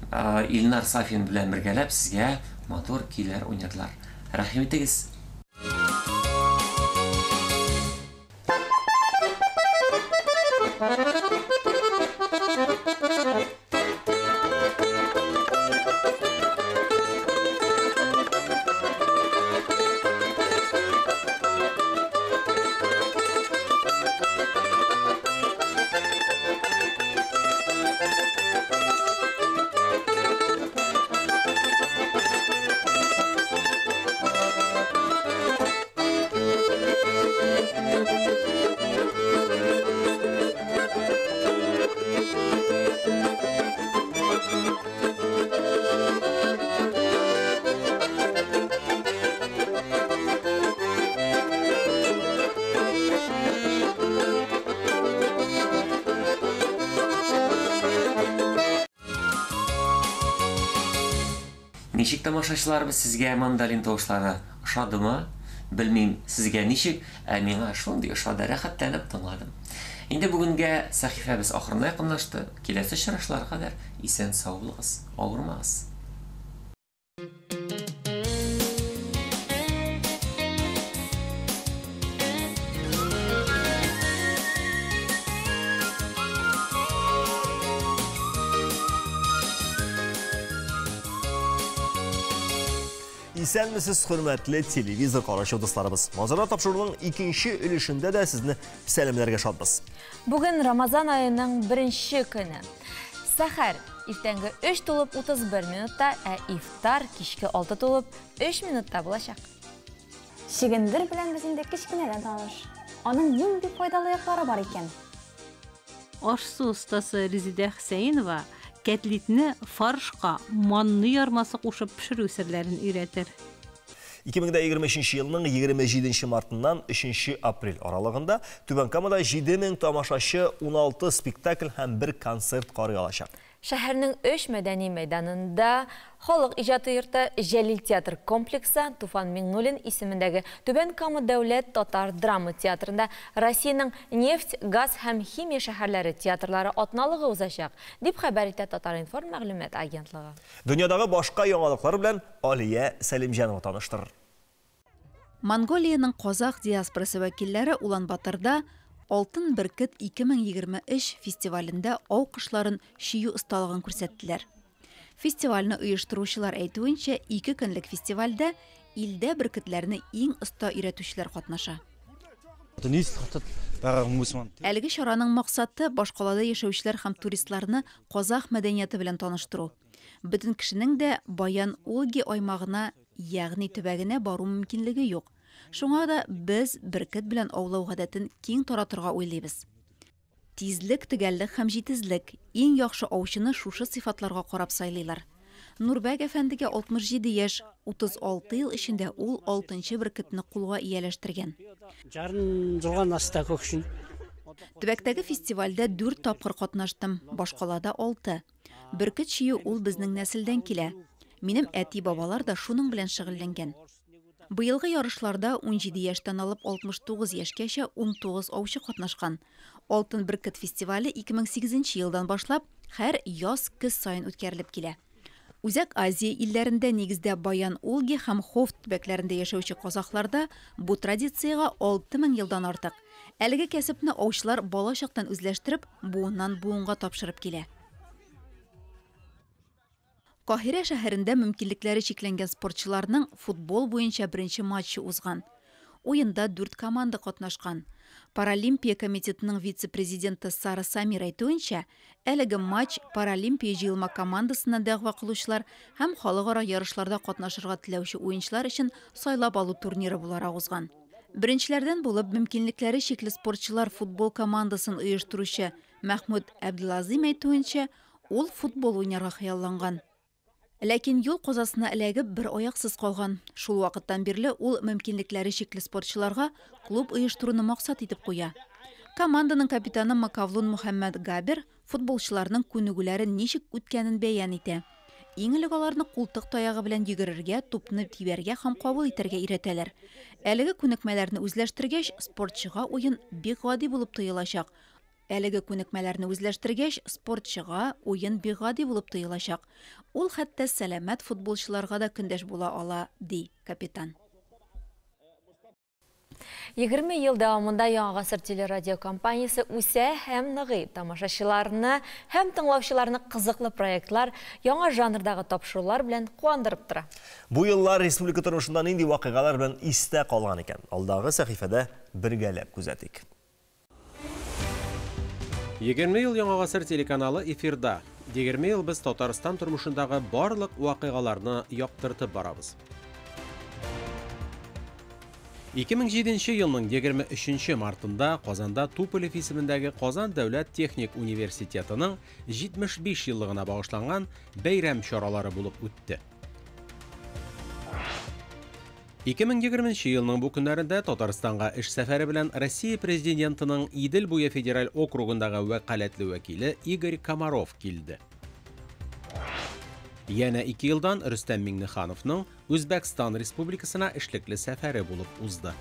Илнар Сафин белән бергәләп сезгә матур көйләр уйнадылар. Рәхим итегез! Ничек тамашачыларыбыз сезгә мандолин тавышлары ошадымы? Белмим, сезгә ничек, ә миңа шундый ошады, рәхәтләнеп тыңладым. Инде бүгенгә сәхифәбез ахырына якынлашты. Киләсе очрашуларга кадәр исән-сау булыгыз, авырмагыз. Исәнмесез, хөрмәтле телевизор караучы дусларыбыз. Мазара тапшыруның икенче өлешендә дә сезне сәламләргә шатбыз. Бүген Рамазан аеның беренче көне. Сәхәр иртәнге 3 тулып 31 минутта, ә ифтар кичке 6 тулып 3 минутта булачак. Чөгендер белән без инде кечкенәдән таныш. Аның нинди файдалы яклары бар икән? Аш-су остасы Резидә Хөсәенова кәтлитне фаршка манны ярмасы кушып пешерү серләрен өйрәтер. 2023 елның 27 мартыннан 3 апрель аралыгында Түбән Камада 7000 тамашачы 16 спектакль һәм бер концерт карый алачак. Шәһәрнең өч мәдәни мәйданында Халык иҗаты йорты, Җәлил театр комплексы, Туфан Миңнуллин исемендәге Түбән Кама дәүләт татар драма театрында Россиянең нефть, газ һәм химия шәһәрләре театрлары атналыгы узачак, дип хәбәр итә Татар-информ мәгълүмат агентлыгы. Дөньядагы башка яңалыклар белән Алия Сәлимҗанова таныштырыр. Монголиянең казах диаспорасы вәкилләре Улан-Баторда Алтын бөркет 2023 фестивалендә ау кошларын чөю осталыгын күрсәттеләр. Фестивальне оештыручылар әйтүенчә, ике көнлек фестивальдә илдә бөркетләрне иң оста өйрәтүчеләр катнаша. Әлеге чараның максаты, башкалада яшәүчеләр һәм туристларны казах мәдәнияте белән таныштыру. Бөтен кешенең дә Баян-Улги аймагына, ягъни төбәгенә бару мөмкинлеге юк. Шуңа да без бөркет белән аулау гадәтен киң таратырга уйлыйбыз. Тизлек, төгәллек һәм җитезлек. Иң яхшы аучыны шушы сыйфатларга карап сайлыйлар. Нурбәк әфәндегә 67 яшь, 36 ел эчендә ул алтынчы бөркетне кулга ияләштергән. Төбәктәге фестивальдә дүрт тапкыр катнаштым, башкалада алты. Бөркет чөю ул безнең нәселдән килә. Минем әти-бабалар да шуның белән шөгыльләнгән. Быелгы ярышларда 17 яшьтән алып 69 яшькәчә 19 аучы катнашкан. Алтын бөркет фестивале 2008 елдан башлап һәр яз-көз саен үткәрелеп килә. Үзәк Азия илләрендә, нигездә Баян-Улги һәм Ховд төбәкләрендә яшәүче казахларда бу традициягә 6000 елдан артык. Әлеге кәсепне аучылар бала чактан үзләштереп, буыннан буынга тапшырып килә. Каһирә шәһәрендә мөмкинлекләре чикләнгән спортчыларның футбол буенча беренче матчы узган. Уенда дүрт команда катнашкан. Паралимпия комитетының вице-президенты Сара Самир әйтүенчә, әлеге матч Паралимпия җыелма командасына дәгъва кылучылар һәм халыкара ярышларда катнашырга теләүче уенчылар өчен сайлап алу турниры буларак узган. Беренчеләрдән булып мөмкинлекләре чикле спортчылар футбол командасын оештыручы Мәхмүд Әбделазим әйтүенчә, ул футбол уйнарга хыялланган. Ләкин юл казасына эләгеп, бер аяксыз калган. Шул вакыттан бирле ул мөмкинлекләре чикле спортчыларга клуб оештыруны максат итеп куя. Команданың капитаны Макавлун Мөхәммәд Габер футболчыларның күнегүләре ничек үткәнен бәян итә. Иң элек аларны култык таягы белән йөгерергә, тупны тибәргә һәм кабул итәргә өйрәтәләр. Әлеге күнекмәләрне үзләштергәч, спортчыга уен бик гади булып тоелачак. Әлеге күнекмәләрне үзләштергәч, спортчыга уен бик гади булып тоелачак. Ул хәтта сәламәт футболчыларга да көндәш була ала, ди капитан. 20 ел дәвамында Яңа гасыр телерадиокомпаниясе үсә һәм ныгый. Тамашачыларны һәм тыңлаучыларны кызыклы проектлар, яңа жанрдагы тапшырулар белән куандырып тора. Бу еллар республика тормышында нинди вакыйгалар белән истә калган икән? Алдагы сәхифәдә бергәләп күзәтик. 20 ел Яңа гасыр телеканалы эфирда. 20 ел без Татарстан тормышындагы барлык вакыйгаларны яктыртып барабыз. 2007 елның 23 мартында Казанда Туполев исемендәге Казан дәүләт техник университетының 75 еллыгына багышланган бәйрәм чаралары булып үтте. 2020 елның бу көннәрендә Татарстанга эш сәфәре белән Россия президентының Идел буе федераль округындагы вәкаләтле вәкиле Игорь Комаров килде. Янә 2 елдан Рөстәм Миңнехановның Үзбәкстан Республикасына эшлекле сәфәре булып узды.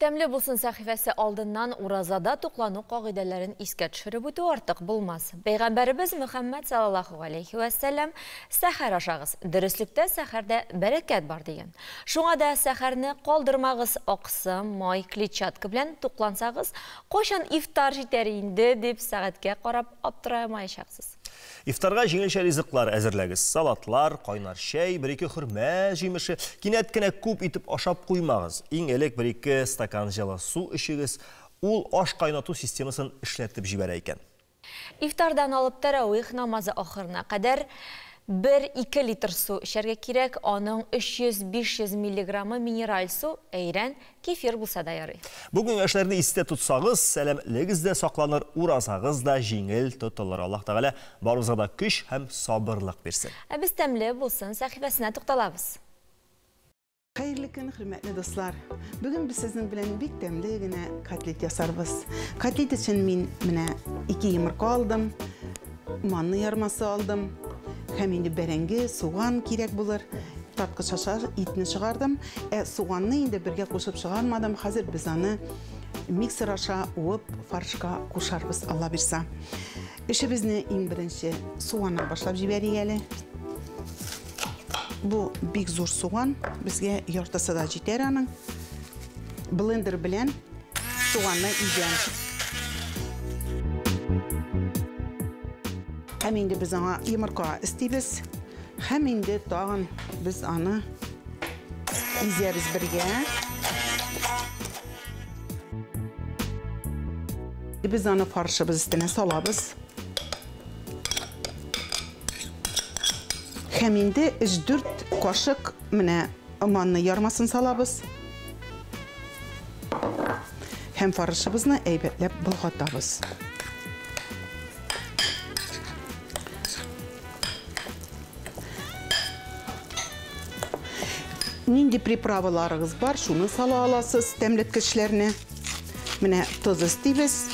Тәмле булсын сәхифәсе алдыннан уразада туклану кагыйдәләрен искә төшереп үтү артык булмас. Пәйгамбәребез Мөхәммәд саллаллаһу алейхи вә сәлләм сәхәр ашагыз, дөреслектә сәхәрдә бәрәкәт бар дигән. Шуңа да сәхәрне калдырмагыз, аксым, май, клетчатка белән туклансагыз, кайчан ифтар җитәр инде дип сәгатькә карап аптырамаячаксыз. Ифтарга җиңелчә ризыклар әзерләгез. Салатлар, кайнар чәй, бер-ике хөрмә җимеше. Кинәт кенә күп итеп ашап куймагыз. Иң элек бер-ике стакан җылы су эчегез. Ул аш кайнату системасын эшләтеп җибәрә икән. Ифтардан алып тәравих намазы ахырына кадәр 1-2 литр су эчәргә кирәк. Аның 300-500 миллиграммы минераль су, әйрән, кефир булса да ярый. Бу киңәшләрне истә тотсагыз, сәламәтлегез дә сакланыр, уразагыз да җиңел тотылыр. Аллаһ Тәгалә барыбызга да көч һәм сабырлык бирсен. Ә без тәмле булсын сәхифәсенә тукталабыз. Хәерле көн, хөрмәтле дуслар. Бүген без сезнең белән бик тәмле генә котлет ясарбыз. Котлет өчен мин менә 2 йомырка алдым, манны ярмасы алдым. Һәм инде бәрәңге, суган кирәк булыр. Таткыч аша итне чыгардым. Ә суганны инде бергә кушып чыгармадым. Хәзер без аны миксер аша уып фаршка кушарбыз, Алла бирса. Эшебезне иң беренче суганнан башлап җибәрик әле. Бу бик зур суган, безгә яртысы да җитәр аның. Блендер белән суганны изәм. Һәм инде без аңа йомырка өстибез. Һәм инде тагын без аны изәбез бергә. Без аны фаршыбыз өстенә салабыз. Һәм инде 3-4 кашык менә манны ярмасын салабыз. Һәм фаршыбызны әйбәтләп болгатабыз. Нинди приправаларыгыз бар, шуны сала аласыз, тәмлеткечләрне. Менә тоз өстибез.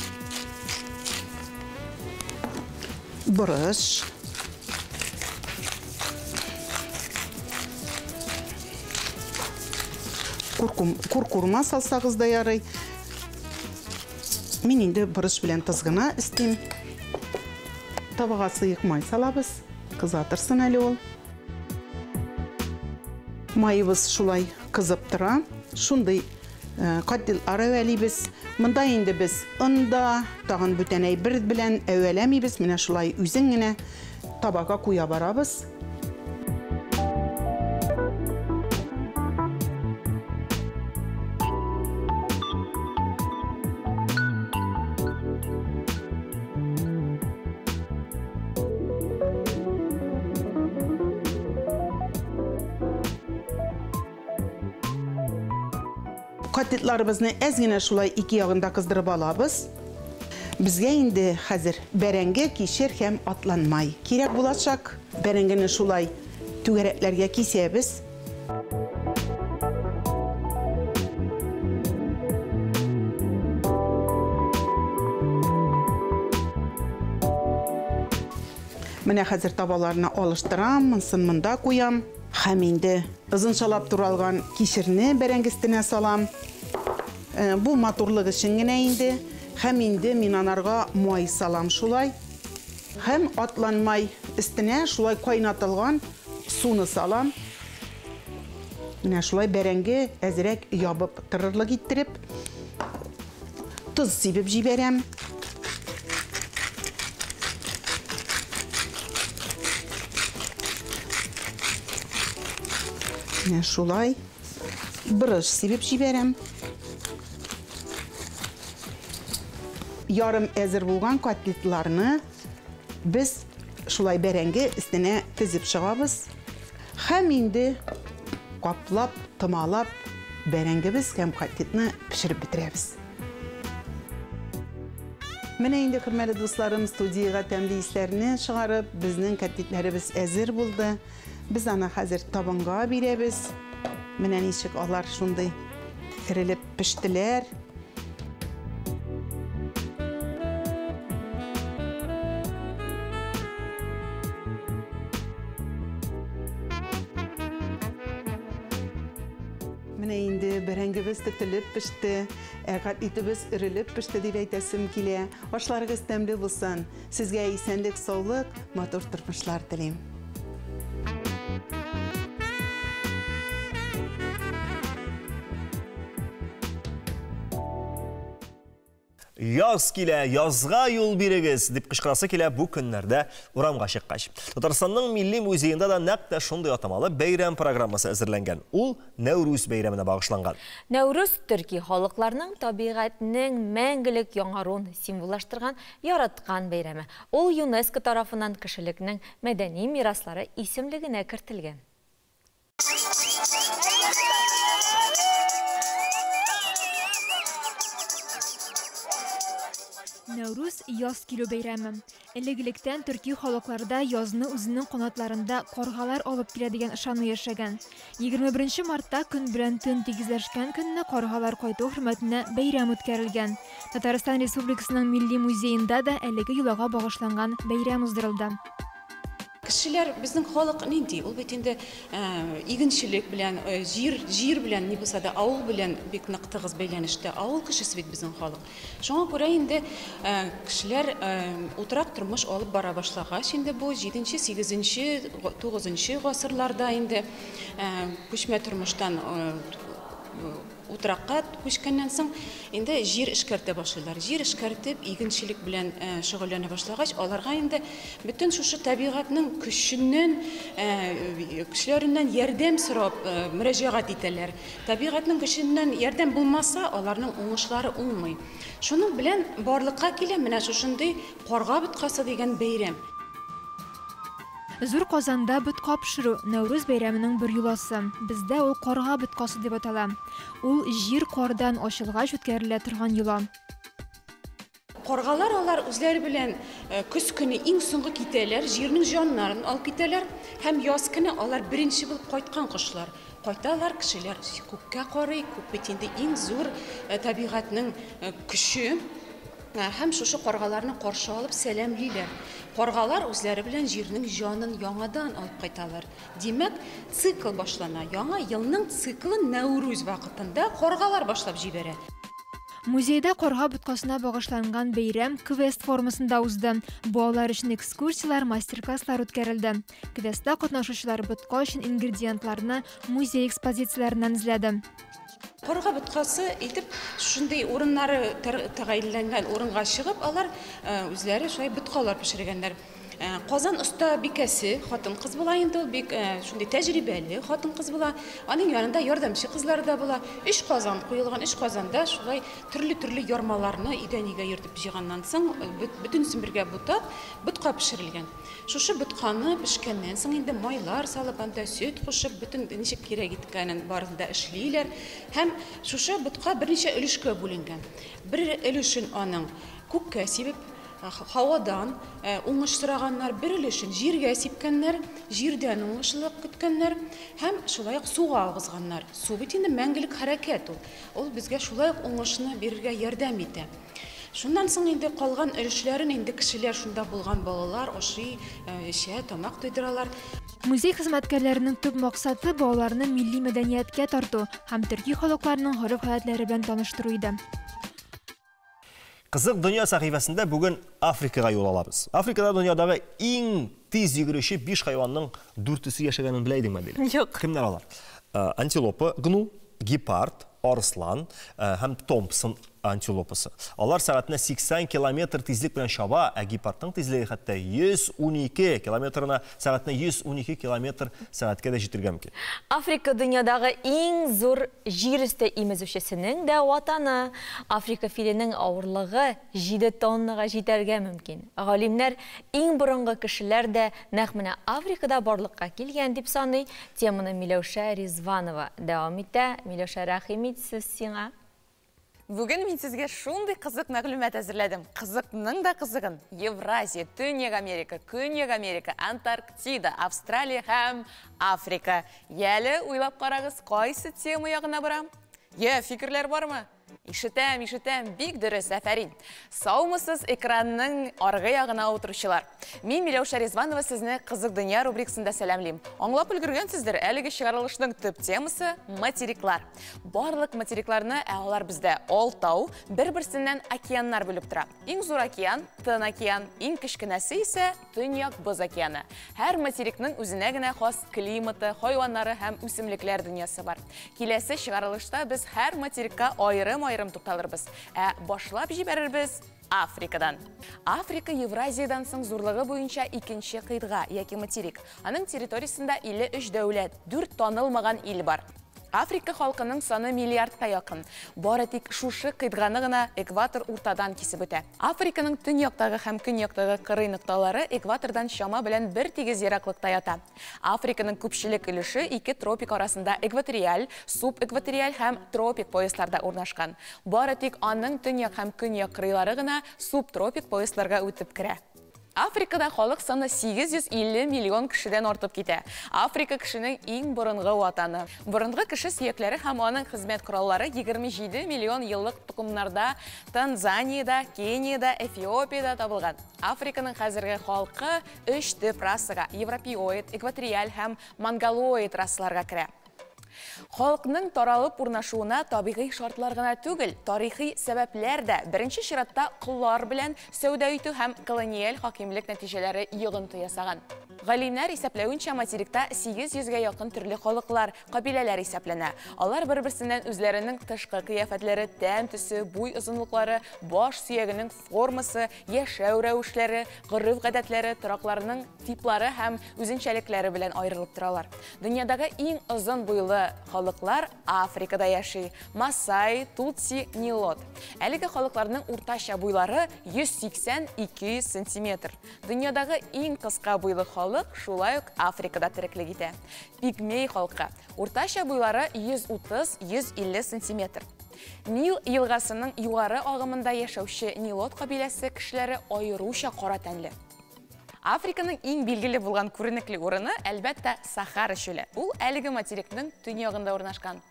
Борыч. Куркурма салсагыз да ярый. Мин инде борыч белән тоз гына өстим. Табага сыек май салабыз. Кыза торсын әле ул. Майыбыз шулай кызып тора. Шундый котлетлар әвәлибез. Монда инде без он да, тагын бүтән әйбер белән әвәләмибез. Менә шулай үзен генә табага куя барабыз. Котлетларыбызны әз генә шулай ике ягында кыздырып алабыз. Безгә инде хәзер бәрәңге, кишер һәм атланмай кирәк булачак. Бәрәңгене шулай түгәрәкләргә кисәбез. Менә хәзер табаларны алыштырам, монысын монда куям. Һәм инде озынчалап туралган кишерне бәрәңге өстенә салам. Бу матурлык өчен генә инде. Һәм инде мин анарга май салам шулай. Һәм атланмай өстенә шулай кайнатылган суны салам. Менә шулай бәрәңге әзрәк ябып торырлык иттереп, тоз сибеп җибәрәм. Менә шулай борыч сибеп җибәрәм. Ярым әзер булган котлетларны без шулай бәрәңге өстенә тезеп чыгабыз. Һәм инде каплап, томалап бәрәңгебез һәм котлетны пешереп бетерәбез. Менә инде, хөрмәтле дусларым, студиягә тәмле исләрне чыгарып, безнең котлетләребез әзер булды. Без аны хәзер табынга бирәбез. Менә ничек алар шундый эрелеп пештеләр. Менә инде бәрәңгебез тетелеп пеште, ә котлетыбыз эрелеп пеште дип әйтәсем килә. Ашларыгыз тәмле булсын. Сезгә исәнлек, саулык, матур тормышлар телим. Яз килә, язга юл бирегез, дип кычкырасы килә бу көннәрдә урамга чыккач. Татарстанның Милли музеенда да нәкъ тә шундый атамалы бәйрәм программасы әзерләнгән. Ул Нәүрүз бәйрәменә багышланган. Нәүрүз төрки халыкларның табигатьнең мәңгелек яңаруын символлаштырган яраткан бәйрәме. Ул ЮНЕСКО тарафыннан кешелекнең мәдәни мираслары исемлегенә кертелгән. Нәүрүз яз килү бәйрәме. Элек-электән төрки халыкларда язны үзенең канатларында каргалар алып килә дигән ышану яшәгән. 21 мартта көн белән төн тигезләшкән көнне каргалар кайту хөрмәтенә бәйрәм үткәрелгән. Татарстан Республикасының Милли музеенда да әлеге йолага багышланган бәйрәм уздырылды. Кешеләр, безнең халык нинди? Ул бит инде игенчелек белән, җир белән, ни булса да, авыл белән бик нык тыгыз бәйләнештә. Авыл кешесе бит безнең халык. Шуңа күрә инде кешеләр утрак тормыш алып бара башлагач, инде бу 7-нче, 8-нче, 9-нчы гасырларда инде күчмә тормыштан утракка күчкәннән соң инде җир эшкәртә башлыйлар. Җир эшкәртеп, игенчелек белән шөгыльләнә башлагач, аларга инде бөтен шушы табигатьнең көченнән, көчләреннән ярдәм сорап мөрәҗәгать итәләр. Табигатьнең көченнән ярдәм булмаса, аларның уңышлары уңмый. Шуның белән барлыкка килә менә шушындый карга боткасы дигән бәйрәм. Зур казанда ботка пешерү Нәүрүз бәйрәменең бер йоласы. Бездә ул карга боткасы дип атала. Ул җир кардан ачылгач үткәрелә торган йола. Каргалар алар үзләре белән көз көне иң соңгы китәләр, җирнең җаннарын алып китәләр һәм яз көне алар беренче булып кайткан кошлар. Кайталар, кешеләр күккә карый, күк бит инде иң зур табигатьнең көче. Һәм шушы каргаларны каршы алып сәламлиләр. Каргалар үзләре белән җирнең җанын яңадан алып кайталар. Димәк, цикл башлана. Яңа елның циклын Нәүрүз вакытында каргалар башлап җибәрә. Музейда карга боткасына багышланган бәйрәм квест формасында узды. Балалар өчен экскурсияләр, мастер-класслар үткәрелде. Квестта катнашучылар ботка өчен ингредиентларны музей экспозицияләреннән эзләде. Карга боткасы итеп шундый урыннары тәгаенләнгән урынга чыгып, алар үзләре шулай боткалар пешергәннәр. Казан оста бикәсе хатын-кыз була инде ул, бик шундый тәҗрибәле хатын-кыз була. Аның янында ярдәмче кызлары да була. Өч казан куелган, өч казанда шулай төрле-төрле ярмаларны өйдән өйгә йөртеп җыйганнан соң, бөтенесен бергә бутап, ботка пешерелгән. Шушы ботканы пешкәннән соң инде майлар салып, анда сөт кушып, бөтен ничек кирәк иткәнен барысын да эшлиләр. Һәм шушы ботка берничә өлешкә бүленгән. Бер өлешен аның күккә сибеп, Һавадан уңыш сораганнар, бер өлешен җиргә сипкәннәр, җирдән уңышлылык көткәннәр һәм шулай ук суга агызганнар. Су бит инде мәңгелек хәрәкәт ул. Ул безгә шулай ук уңышны бирергә ярдәм итә. Шуннан соң инде калган өлешләрен инде кешеләр, шунда булган балалар ашый, эчә, тамак туйдыралар. Музей хезмәткәрләренең төп максаты, балаларны милли мәдәнияткә тарту һәм төрки халыкларның гореф-гадәтләре белән таныштыру иде. Кызык дөнья сәхифәсендә бүген Африкага юл алабыз. Африкада дөньядагы иң тиз йөгерүче биш хайванның дүртесе яшәгәнен белә идеңме, Адилә? Юк. Кемнәр алар? Э, антилопа, гну, гепард, арыслан э, һәм Томпсон антилопасы. Алар сәгатенә 80 километр тизлек белән чаба, ә гепардның тизлеге хәтта 112 километрына сәгатенә 112 километр сәгатькә дә җитергә мөмкин. Африка дөньядагы иң зур җир өсте имезүчесенең дә ватаны. Африка филенең авырлыгы җиде тоннага җитәргә мөмкин. Галимнәр иң борынгы кешеләр дә нәкъ менә Африкада барлыкка килгән дип саный. Теманы Миләүшә Ризванова дәвам итә. Миләүшә, рәхим ит, сүз сиңа. Бүген мин сезгә шундый кызык мәгълүмат әзерләдем. Кызыкның да кызыгын. Евразия, Төньяк Америка, Көньяк Америка, Антарктида, Австралия һәм Африка. Яле, уйлап карагыз, кайсы тема ягына барам? Йә, фикерләр бармы? Ишетәм, ишетәм, бик дөрес, афәрин. Саумысыз, экранның аргы ягына утыручылар. Мин Миләүшә Ризванова сезне Кызык дөнья рубрикасында сәламлим. Аңлап өлгергәнсездер, әлеге чыгарылышның төп темасы материклар. Барлык материкларны, ә алар бездә алтау, бер-берсеннән океаннар бүлеп тора. Иң зур океан, Тын океан, иң кечкенәсе исә Төньяк Боз океаны. Һәр материкның үзенә генә хас климаты, хайваннары һәм үсемлекләр дөньясы бар. Киләсе чыгарылышта без һәр материкка аерым-аерым тукталырбыз. Ә башлап җибәрербез Африкадан. Африка Евразиядән соң зурлыгы буенча икенче кыйтга яки материк. Аның территориясендә 53 дәүләт, дүрт танылмаган ил бар. Африка халкының саны миллиардка якын. Бары тик шушы кыйтганы гына экватор уртадан кисеп үтә. Африканың төньяктагы һәм көньяктагы кырый нокталары экватордан чама белән бер тигез ераклыкта ята. Африканың күпчелек өлеше ике тропик арасында экваториаль, субэкваториаль һәм тропик поясларда урнашкан. Бары тик аның төньяк һәм көньяк кырыйлары гына субтропик поясларга үтеп керә. Африкада халык саны 850 миллион кешедән артып китә. Африка кешенең иң борынгы ватаны. Борынгы кеше сөякләре һәм аның хезмәт кораллары 27 миллион еллык токымнарда Танзаниядә, Кениядә, Эфиопиядә табылган. Африканың хәзерге халкы өч төп расага, европеоид, экваториаль һәм монголоид расаларга керә. Халыкның таралып урнашуына табигый шартлар гына түгел, тарихи сәбәпләр дә, беренче чиратта коллар белән сәүдә итү һәм колониаль хакимлек нәтиҗәләре йогынты ясаган. Галимнәр исәпләвенчә, материкта 800 гә якын төрле халыклар, кабиләләр исәпләнә. Алар бер-берсеннән үзләренең тышкы кыяфәтләре, тән төсе, буй озынлыклары, баш сөягенең формасы, яшәү рәвешләре, гореф-гадәтләре, торакларының типлары һәм үзенчәлекләре белән аерылып торалар. Дөньядагы иң озын буйлы халыклар Африкада яши, масай, тутси, нилот. Әлеге халыкларның уртача буйлары 180-200 сантиметр. Дөньядагы иң кыска буйлы халык шулай ук Африкада тереклек итә. Пигмей халкы. Уртача буйлары 130-150 сантиметр. Нил елгасының югары агымында яшәүче нилот кабиләсе кешеләре аеруча кара тәнле. Африканың иң билгеле булган күренекле урыны, әлбәттә, Сахара чүле. Ул әлеге материкның төньягында урнашкан.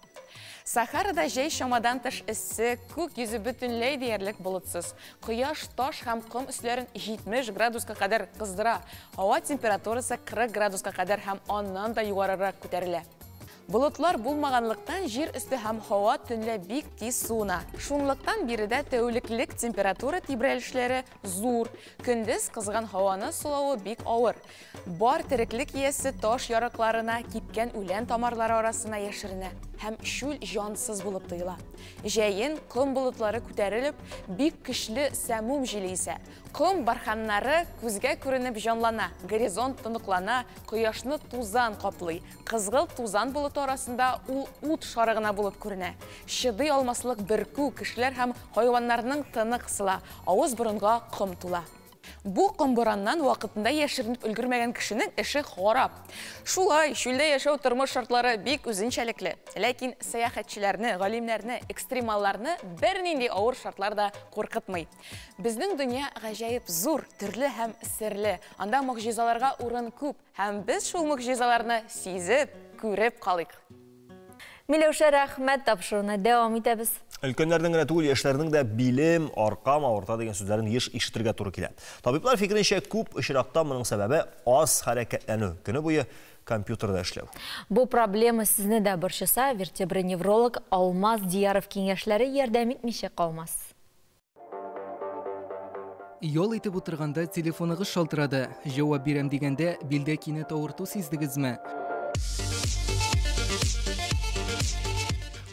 Сахарада җәй чамадан тыш эссе, күк йөзе бөтенләй диярлек болытсыз. Кояш таш һәм ком өсләрен 70 градуска кадәр кыздыра. Һава температурасы 40 градуска кадәр һәм аннан да югарырак күтәрелә. Болытлар булмаганлыктан җир өсте һәм һава төнлә бик тиз суына. Шунлыктан биредә тәүлеклек температура тибрәлешләре зур. Көндез кызган һаваны сулавы бик авыр. Бар тереклек иясе таш ярыкларына, кипкән үлән тамырлары арасына яшеренә һәм чүл җансыз булып тоела. Җәен ком болытлары күтәрелеп, бик көчле сәмум җиле исә. Ком барханнары күзгә күренеп җанлана, горизонт тоныклана, кояшны тузан каплый. Кызгылт тузан болыты арасында ул ут шары гына булып күренә. Чыдый алмаслык бөркү, кешеләр һәм хайваннарның тыны кысыла, авыз-борынга ком тула. Бу ком-бураннан вакытында яшеренеп өлгермәгән кешенең эше харап. Шулай, чүлдә яшәү тормыш шартлары бик үзенчәлекле. Ләкин сәяхәтчеләрне, галимнәрне, экстремалларны бернинди авыр шартлар да куркытмый. Безнең дөнья гаҗәеп зур, төрле һәм серле. Анда могҗизаларга урын күп. Һәм без шул могҗизаларны сизеп, күреп калыйк. Миләүшә, рәхмәт, тапшыруны дәвам итәбез. Өлкәннәрнең генә түгел, яшьләрнең дә билем, аркам авырта дигән сүзләрен еш ишетергә туры килә. Табиблар фикеренчә, күп очракта моның сәбәбе аз хәрәкәтләнү, көне буе компьютерда эшләү. Бу проблема сезне дә борчыса, вертеброневролог Алмаз Дияров киңәшләре ярдәм итмичә калмас. Ял итеп утырганда телефоныгыз шалтырады. Җавап бирәм дигәндә, билдә кинәт авырту сиздегезме?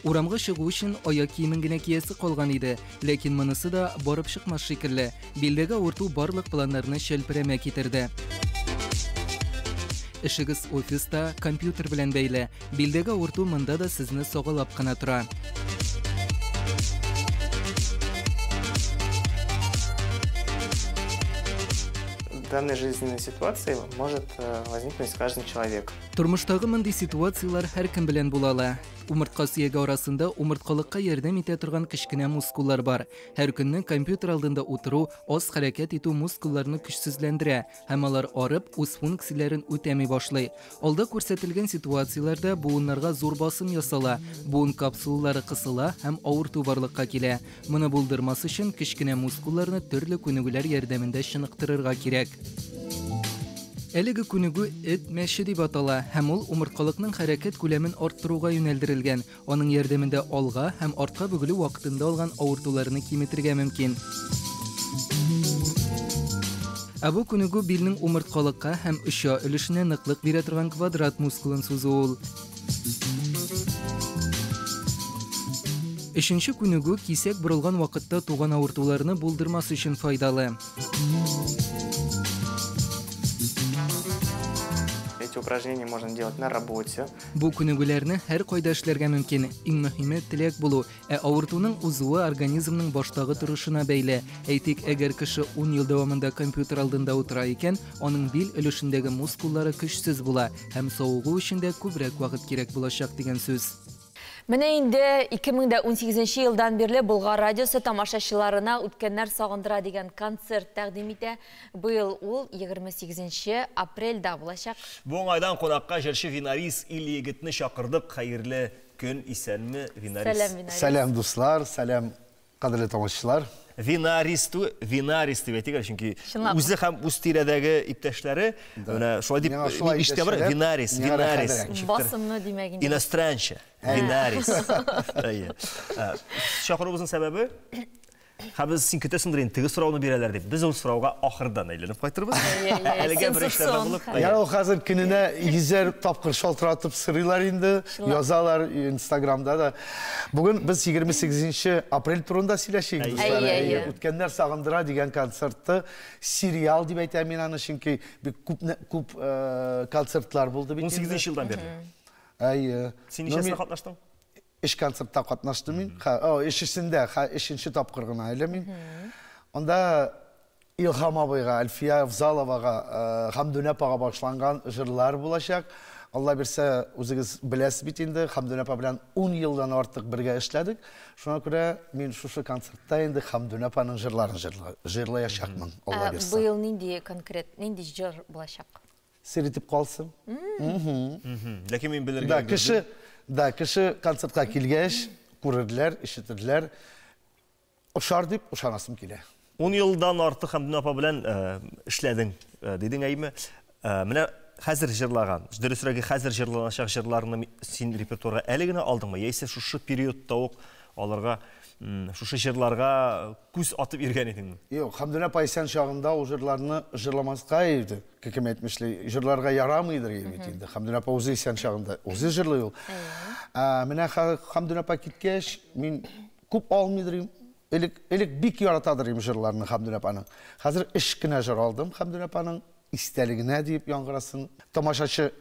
Урамга чыгу өчен аяк киемен генә киясе калган иде, ләкин монысы да барып чыкмас шикелле. Билдәге авырту барлык планнарны челпәрәмә китерде. Эшегез офиста, компьютер белән бәйле. Билдәге авырту монда да сезне сагалап кына тора. Данной жизненной ситуации может э, возникнуть с каждым человеком. Тормыштагы мондый ситуацияләр һәркем белән була ала. Умыртка сөяге арасында умырткалыкка ярдәм итә торган кечкенә мускуллар бар. Һәр көнне компьютер алдында утыру, аз хәрәкәт итү мускулларны көчсезләндерә һәм алар арып, үз функцияләрен үтәми башлый. Алда күрсәтелгән ситуацияләрдә буыннарга зур басым ясала, буын капсулалары кысыла һәм авырту барлыкка килә. Моны булдырмас өчен кечкенә мускулларны төрле күнегүләр ярдәмендә чыныктырырга кирәк. Әлеге күнегү эт мәче дип атала һәм ул умырткалыкның хәрәкәт күләмен арттыруга юнәлдерелгән. Аның ярдәмендә алга һәм артка бөгелү вакытында алган авыртуларны киметергә мөмкин. Ә бу күнегү билнең умырткалыкка һәм оча өлешенә ныклык бирә торган квадрат мускулын сузу ул. Өченче күнегү кисәк борылган вакытта туган авыртуларны булдырмас өчен файдалы. Эти упражнения можно делать на работе. Бу күнегүләрне һәркайда эшләргә мөмкин. Иң мөһиме теләк булу. Ә авыртуның узуы организмның баштагы торышына бәйле. Әйтик, әгәр кеше ун ел дәвамында компьютер алдында утыра икән, аның бил өлешендәге мускуллары көчсез була һәм савыгу өчен дә күбрәк вакыт кирәк булачак дигән сүз. Менә инде 2018 елдан бирле Болгар радиосы тамашачыларына Үткәннәр сагындыра дигән концерт тәкъдим итә. Быел ул 28 апрельдә булачак. Бу уңайдан кунакка җырчы Винарис Ильегетне чакырдык. Хәерле көн, исәнме, Винарис. Сәлам, Винарис. Сәлам, дуслар, сәлам, кадерле тамашачылар. Винарис түгел, Винарис дип әйтик әле, чөнки Чынлап. үзе һәм үз тирәдәге иптәшләре менә шулай дип Миңа шулай ишетә бер дәшәләр, Винарис, миңа Винарис. рәхәтрәк. Ничектер Басымны димәк инде. Иностранча. Винарис. Әйе. Ә, Чакыруыбызның сәбәбе Һәм без син көтәсеңдер инде, теге сорауны бирәләр дип. Без ул сорауга ахырдан әйләнеп кайтырбыз. Әлегә беренчеләрдән булып. Я ул хәзер көненә йөзәр тапкыр шалтыратып сорыйлар инде, язалар Инстаграмда да. Бүген без 28 апрель турында сөйләшик, дуслар. Үткәннәр сагындыра дигән концертты, сериал дип әйтәм мин аны, чөнки бик күп күп концертлар булды бит. 18 елдан бирле. Әйе. Син ничәсендә катнаштың? Өч концертта катнаштым мин. Өчесендә, өченче тапкыр гына әле мин. Анда Илһам абыйга, Әлфия Авзаловага, Хәмдүнә апага багышланган җырлар булачак. Алла бирсә, үзегез беләсез бит инде, Хәмдүнә апа белән 10 елдан артык бергә эшләдек. Шуңа күрә мин шушы концертта инде Хәмдүнә апаның җырларын җырлаячакмын, Алла бирсә. Быел нинди конкрет, нинди җыр булачак? Сер итеп калсын. Ләкин мин белергә Да, кеше, да, кеше концертка килгәч, күрерләр, ишетерләр. Ошар дип ышанасым килә. 10 елдан артык Хәмдүнә апа белән эшләдең, дидең, әйме? Менә хәзер җырлаган, дөресрәге хәзер җырланачак җырларны син репертуарга әле генә алдыңмы, яисә шушы периодта ук аларга шушы җырларга күз атып йөргән идеңме? Юк, Хәмдүнә апа исән чагында ул җырларны җырламаска иде. Кем әйтмешли, җырларга ярамыйдыр иде бит инде. Хәмдүнә апа үзе исән чагында, үзе җырлый ул. Менә Хәмдүнә апа киткәч, мин күп алмыйдыр идем. Элек, элек бик яратадыр идем җырларны Хәмдүнә апаның. Хәзер өч кенә җыр алдым Хәмдүнә апаның истәлегенә диеп яңгырасын. Тамашачы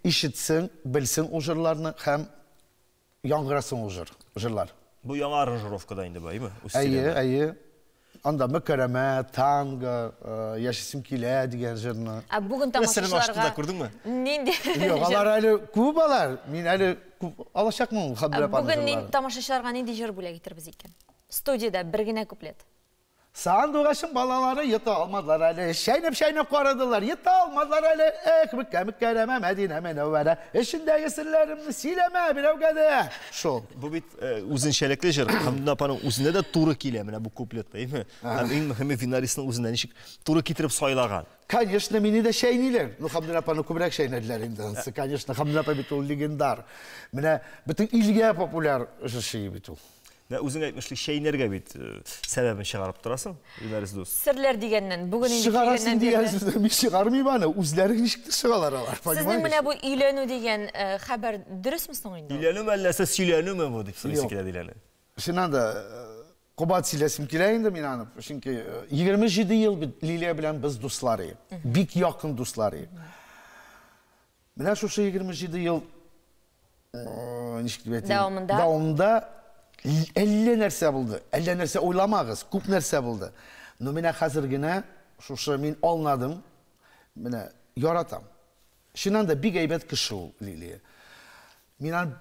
ишетсен, белсен ул җырларны һәм яңгырасын ул җыр, җырлар. Бу яңа аранжировкада инде бу, әйеме? Әйе, әйе. Анда Мөкәрәмә, танго, Яшисем килә дигән җырны. Ә бүген тамашачыларга күрдеңме? Нинди? Юк, алар әле күп алар. Мин әле күп алачакмын ул Хәмдүнә апаның җырларын. Бүген тамашачыларга нинди җыр бүләк итербез икән? Студиядә бер генә куплет. Сандугачың балалары йота алмадылар әле. Чәйнәп-чәйнәп карадылар, йота алмадылар әле. Эх, Мөккә, Мөккәрәмә, Мәдинә, Мөнәввәрә, эчендәге серләремне сөйләмә берәүгә дә. Шул. Бу бит үзенчәлекле җыр. Хәмдүнә апаның үзенә дә туры килә менә бу куплет, әйеме? Һәм иң мөһиме Винарисның үзенә ничек туры китереп сайлаган. Конечно, мине дә чәйниләр. Ну, Хәмдүнә апаны күбрәк чәйнәделәр инде анысы. Конечно, Хәмдүнә апа бит ул легендар. Менә бөтен илгә популяр җырчы бит ул. Менә үзең әйтмешли, чәйнәргә бит сәбәбен чыгарып торасың, Винарис дус. Серләр дигәннән, бүген инде Чыгарасың дигән сүзне мин чыгармыйм аны, үзләре ничектер чыгалар алар, понимаешь? Сезнең менә бу өйләнү дигән хәбәр дөресме соң инде? Өйләнүме әллә сез сөйләнүме бу дип сорыйсы килә Диләне. Чыннан да, кабат сөйләсем килә инде мин аны, чөнки 27 ел бит Лилия белән без дуслар идек, бик якын дуслар идек. Менә шушы 27 ел ничек дип әйтим, дәвамында дәвамында әллә нәрсә булды. Әллә нәрсә уйламагыз, күп нәрсә булды. Но менә хәзер генә шушы мин алнадым. Менә яратам. Чыннан да бик әйбәт кеше ул Лилия. Мин аны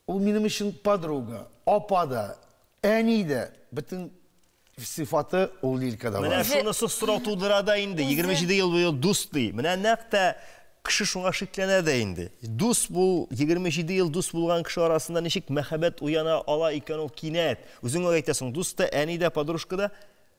Ул минем өчен подруга, апа да, әни дә, бөтен сыйфаты ул Лилькада бар. Менә шунысы сорау тудыра да инде. 27 ел буе дус ди. Менә нәкъ тә кеше шуңа шикләнә дә инде. Дус бул, 27 ел дус булган кеше арасында ничек мәхәббәт уяна ала икән ул кинәт? Үзең үк әйтәсең, дус та, әни дә, подружка да.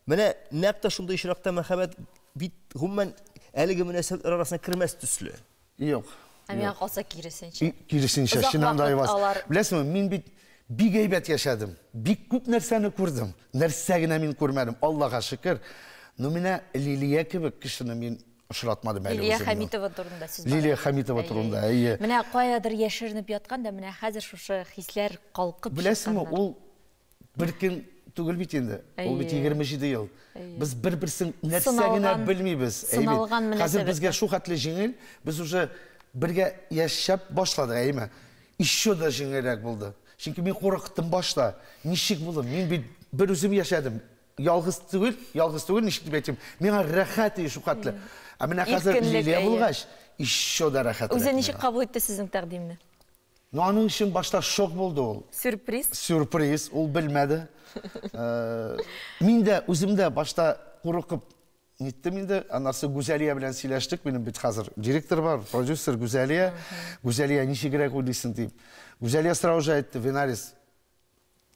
Менә нәкъ тә шундый очракта мәхәббәт бит гомумән әлеге мөнәсәбәтләр арасына кермәс төсле. Юк. Ә миңа калса киресенчә. Киресенчә, чыннан да Айваз. Беләсеңме, мин бит бик әйбәт яшәдем. Бик күп нәрсәне күрдем. Нәрсә генә мин күрмәдем, Аллага шөкер. Но менә Лилия кебек кешене мин очратмадым әле Лилия Хәмитова турында сүз бара. Лилия Хәмитова турында, әйе. Менә каядыр яшеренеп яткан да, менә хәзер шушы хисләр калкып чыкканнар. Беләсеңме, ул Бер көн түгел бит инде. Ул бит 27 ел. Без бер-берсен нәрсә генә белмибез. Сыналган мөнәсәбәт. Хәзер безгә шул хәтле җиңел, без уже бергә яшәп башладык, әйеме? Еще да җиңелрәк булды. Чөнки мин курыктым башта. Ничек булыр? Мин бит бер үзем яшәдем. Ялгыз түгел, ялгыз түгел, ничек дип әйтим? Миңа рәхәт иде шул хәтле. Ә менә хәзер Лилия булгач, еще да рәхәтрәк. Үзе ничек кабул итте сезнең тәкъдимне? Ну, аның өчен башта шок булды ул. Сюрприз? Сюрприз, ул белмәде. Мин дә, үзем дә башта курыкып ниттем инде. Аннан соң Гүзәлия белән сөйләштек. Минем бит хәзер директор бар, продюсер Гүзәлия. Гүзәлия, ничегрәк уйлыйсың дип. Гүзәлия сразу же әйтте, Винарис,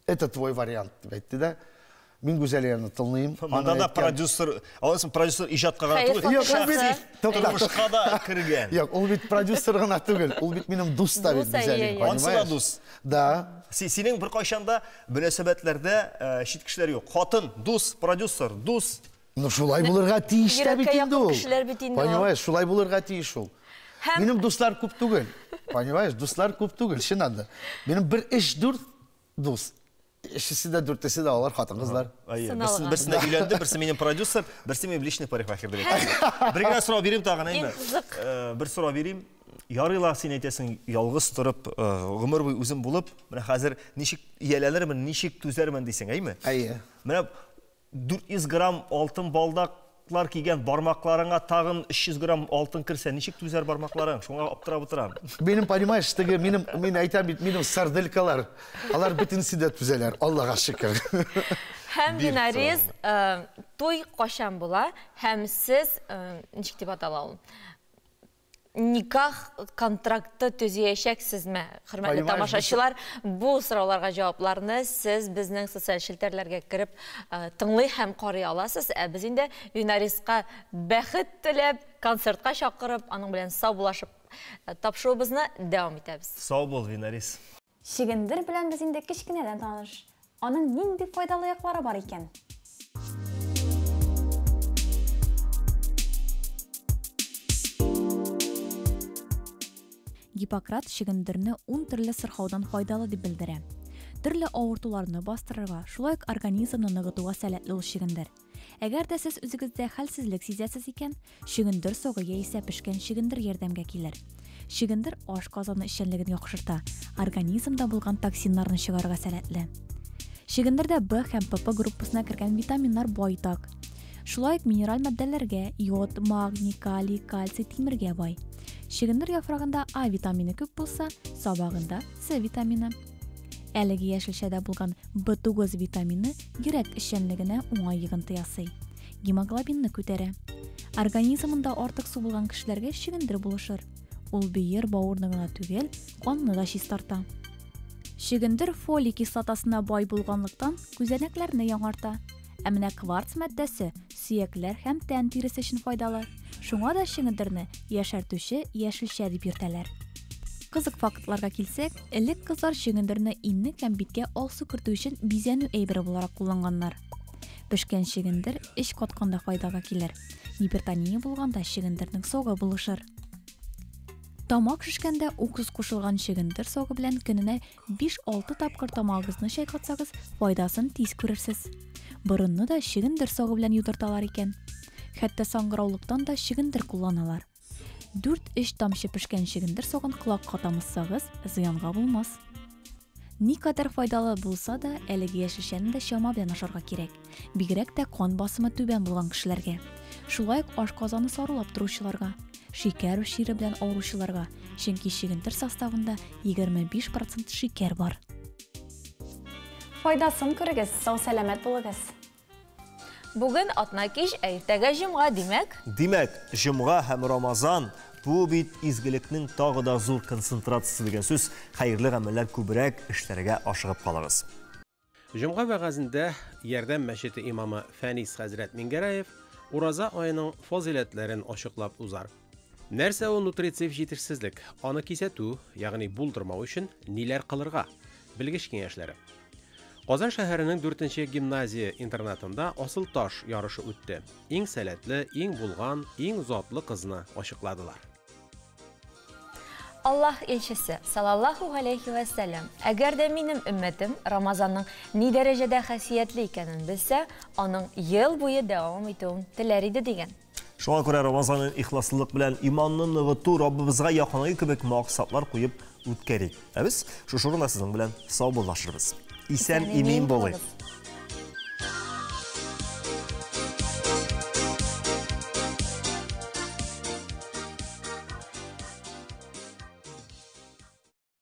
Это твой вариант, дип әйтте дә. Мин Гүзәлияне тыңлыйм. Монда да продюсер, алайсың продюсер иҗатка гына түгел, шәхси тормышка да кергән. Юк, ул бит продюсер гына түгел, ул бит минем дус та бит Гүзәлия, понимаешь? Ансы да дус. Да. Синең беркайчан да мөнәсәбәтләрдә чит кешеләр юк. Хатын, дус, продюсер, дус. Ну шулай булырга тиеш тә бит инде ул. Понимаешь, шулай булырга тиеш ул. Минем дуслар күп түгел. Понимаешь, дуслар күп түгел, чыннан да. Минем бер өч дүрт дус. Өчесе дә, дүртесе дә алар хатын-кызлар. Әйе, берсенә өйләнде, берсе минем продюсер, берсе минем личный парикмахер дип әйтә. Бер генә сорау бирим тагын, әйме? Бер сорау бирим. Ярый ла син әйтәсең, ялгыз торып, гомер буе үзем булып, менә хәзер ничек ияләнермен, ничек түзәрмен дисең, әйме? Әйе. Менә 400 грамм алтын балдаклар кигән бармакларыңа тагын 300 грамм алтын керсә, ничек түзәр бармакларың? Шуңа аптырап утырам. Минем, понимаешь, теге минем, мин әйтәм бит, минем сарделькалар, алар бөтенесе дә түзәләр, Аллага шөкер. Һәм Винарис, туй кайчан була? Һәм сез, ничек дип атала ул? Никах контракты төзиячәксезме? Хөрмәтле тамашачылар, бу сорауларга җавапларны сез безнең социаль челтәрләргә кереп тыңлый һәм карый аласыз. Ә без инде Винариска бәхет теләп, концертка чакырып, аның белән саубуллашып тапшыруыбызны дәвам итәбез. Сау бул, Винарис. Чөгендер белән без инде кечкенәдән таныш. Аның нинди файдалы яклары бар икән? Гиппократ чөгендерне ун төрле сырхаудан файдалы дип белдерә. Төрле авыртуларны бастырырга, шулай ук организмны ныгытуга сәләтле ул чөгендер. Әгәр дә сез үзегездә хәлсезлек сизәсез икән, чөгендер согы яисә пешкән чөгендер ярдәмгә килер. Чөгендер ашказаны эшчәнлеген яхшырта, организмда булган токсиннарны чыгарырга сәләтле. Чөгендердә Б һәм ПП группасына кергән витаминнар байтак. Шулай ук минераль матдәләргә, йод, магний, калий, кальций, тимергә бай. Чөгендер яфрагында А витамины күп булса, сабагында С витамины. Әлеге яшелчәдә булган B9 витамины йөрәк эшчәнлегенә уңай йогынты ясый. Гемоглобинны күтәрә. Организмында артык су булган кешеләргә чөгендер булышыр. Ул бөер, бавырны гына түгел, канны да чистарта. Чөгендер фолий кислотасына бай булганлыктан, күзәнәкләрне яңарта. Ә менә кварц матдәсе сөякләр һәм тән тиресе өчен файдалы. Шуңа да чөгендерне яшәртүче яшелчә дип йөртәләр. Кызык фактларга килсәк, элек кызлар чөгендерне иннек һәм биткә алсу кертү өчен бизәнү әйбере буларак кулланганнар. Пешкән чөгендер эч катканда файдага килер. Гипертония булганда чөгендернең согы булышыр. Тамак шешкәндә уксус кушылган чөгендер согы белән көненә 5-6 тапкыр тамагыгызны чайкатсагыз, файдасын тиз күрерсез. Борынны да чөгендер согы белән юдырталар икән. Хәтта саңгыраулыктан да чөгендер кулланалар. 4-3 тамчы пешкән чөгендер согын колакка тамызсагыз, зыянга булмас. Никадәр файдалы булса да, әлеге яшелчәне дә чама белән ашарга кирәк. Бигрәк тә кан басымы түбән булган кешеләргә. Шулай ук ашказаны сарулап торучыларга, шикәр чире белән авыручыларга, чөнки чөгендер составында 25 процент шикәр бар. Файдасын күрегез, сау-сәламәт булыгыз. Бүген атна кич, ә иртәгә җомга, димәк? Димәк, җомга һәм Рамазан бу бит изгелекнең тагы да зур концентрациясе дигән сүз. Хәерле гамәлләр күбрәк эшләргә ашыгып калыгыз. Җомга вәгазендә Ярдәм мәчете имамы Фәнис хәзрәт Миңгәрәев ураза аеның фазыйләтләрен ачыклап узар. Нәрсә ул нутрицив җитешсезлек? Аны кисәтү, ягъни булдырмау өчен ниләр кылырга? Белгеч киңәшләре. Казан шәһәренең 4 нче гимназия интернатында асыл таш ярышы үтте. Иң сәләтле, иң булган, иң затлы кызны ачыкладылар. Аллаһ илчесе, салаллаһу галәйһи вә сәлләм, әгәр дә минем өммәтем Рамазанның ни дәрәҗәдә хасиятле икәнен белсә, аның ел буе дәвам итүен теләр иде, дигән. Шуңа күрә Рамазанын ихласлылык белән иманны ныгыту, Раббыбызга якынаю кебек максатлар куеп үткәрик. Ә без шушы урында сезнең белән саубуллашырбыз. Исән-имин булыйк.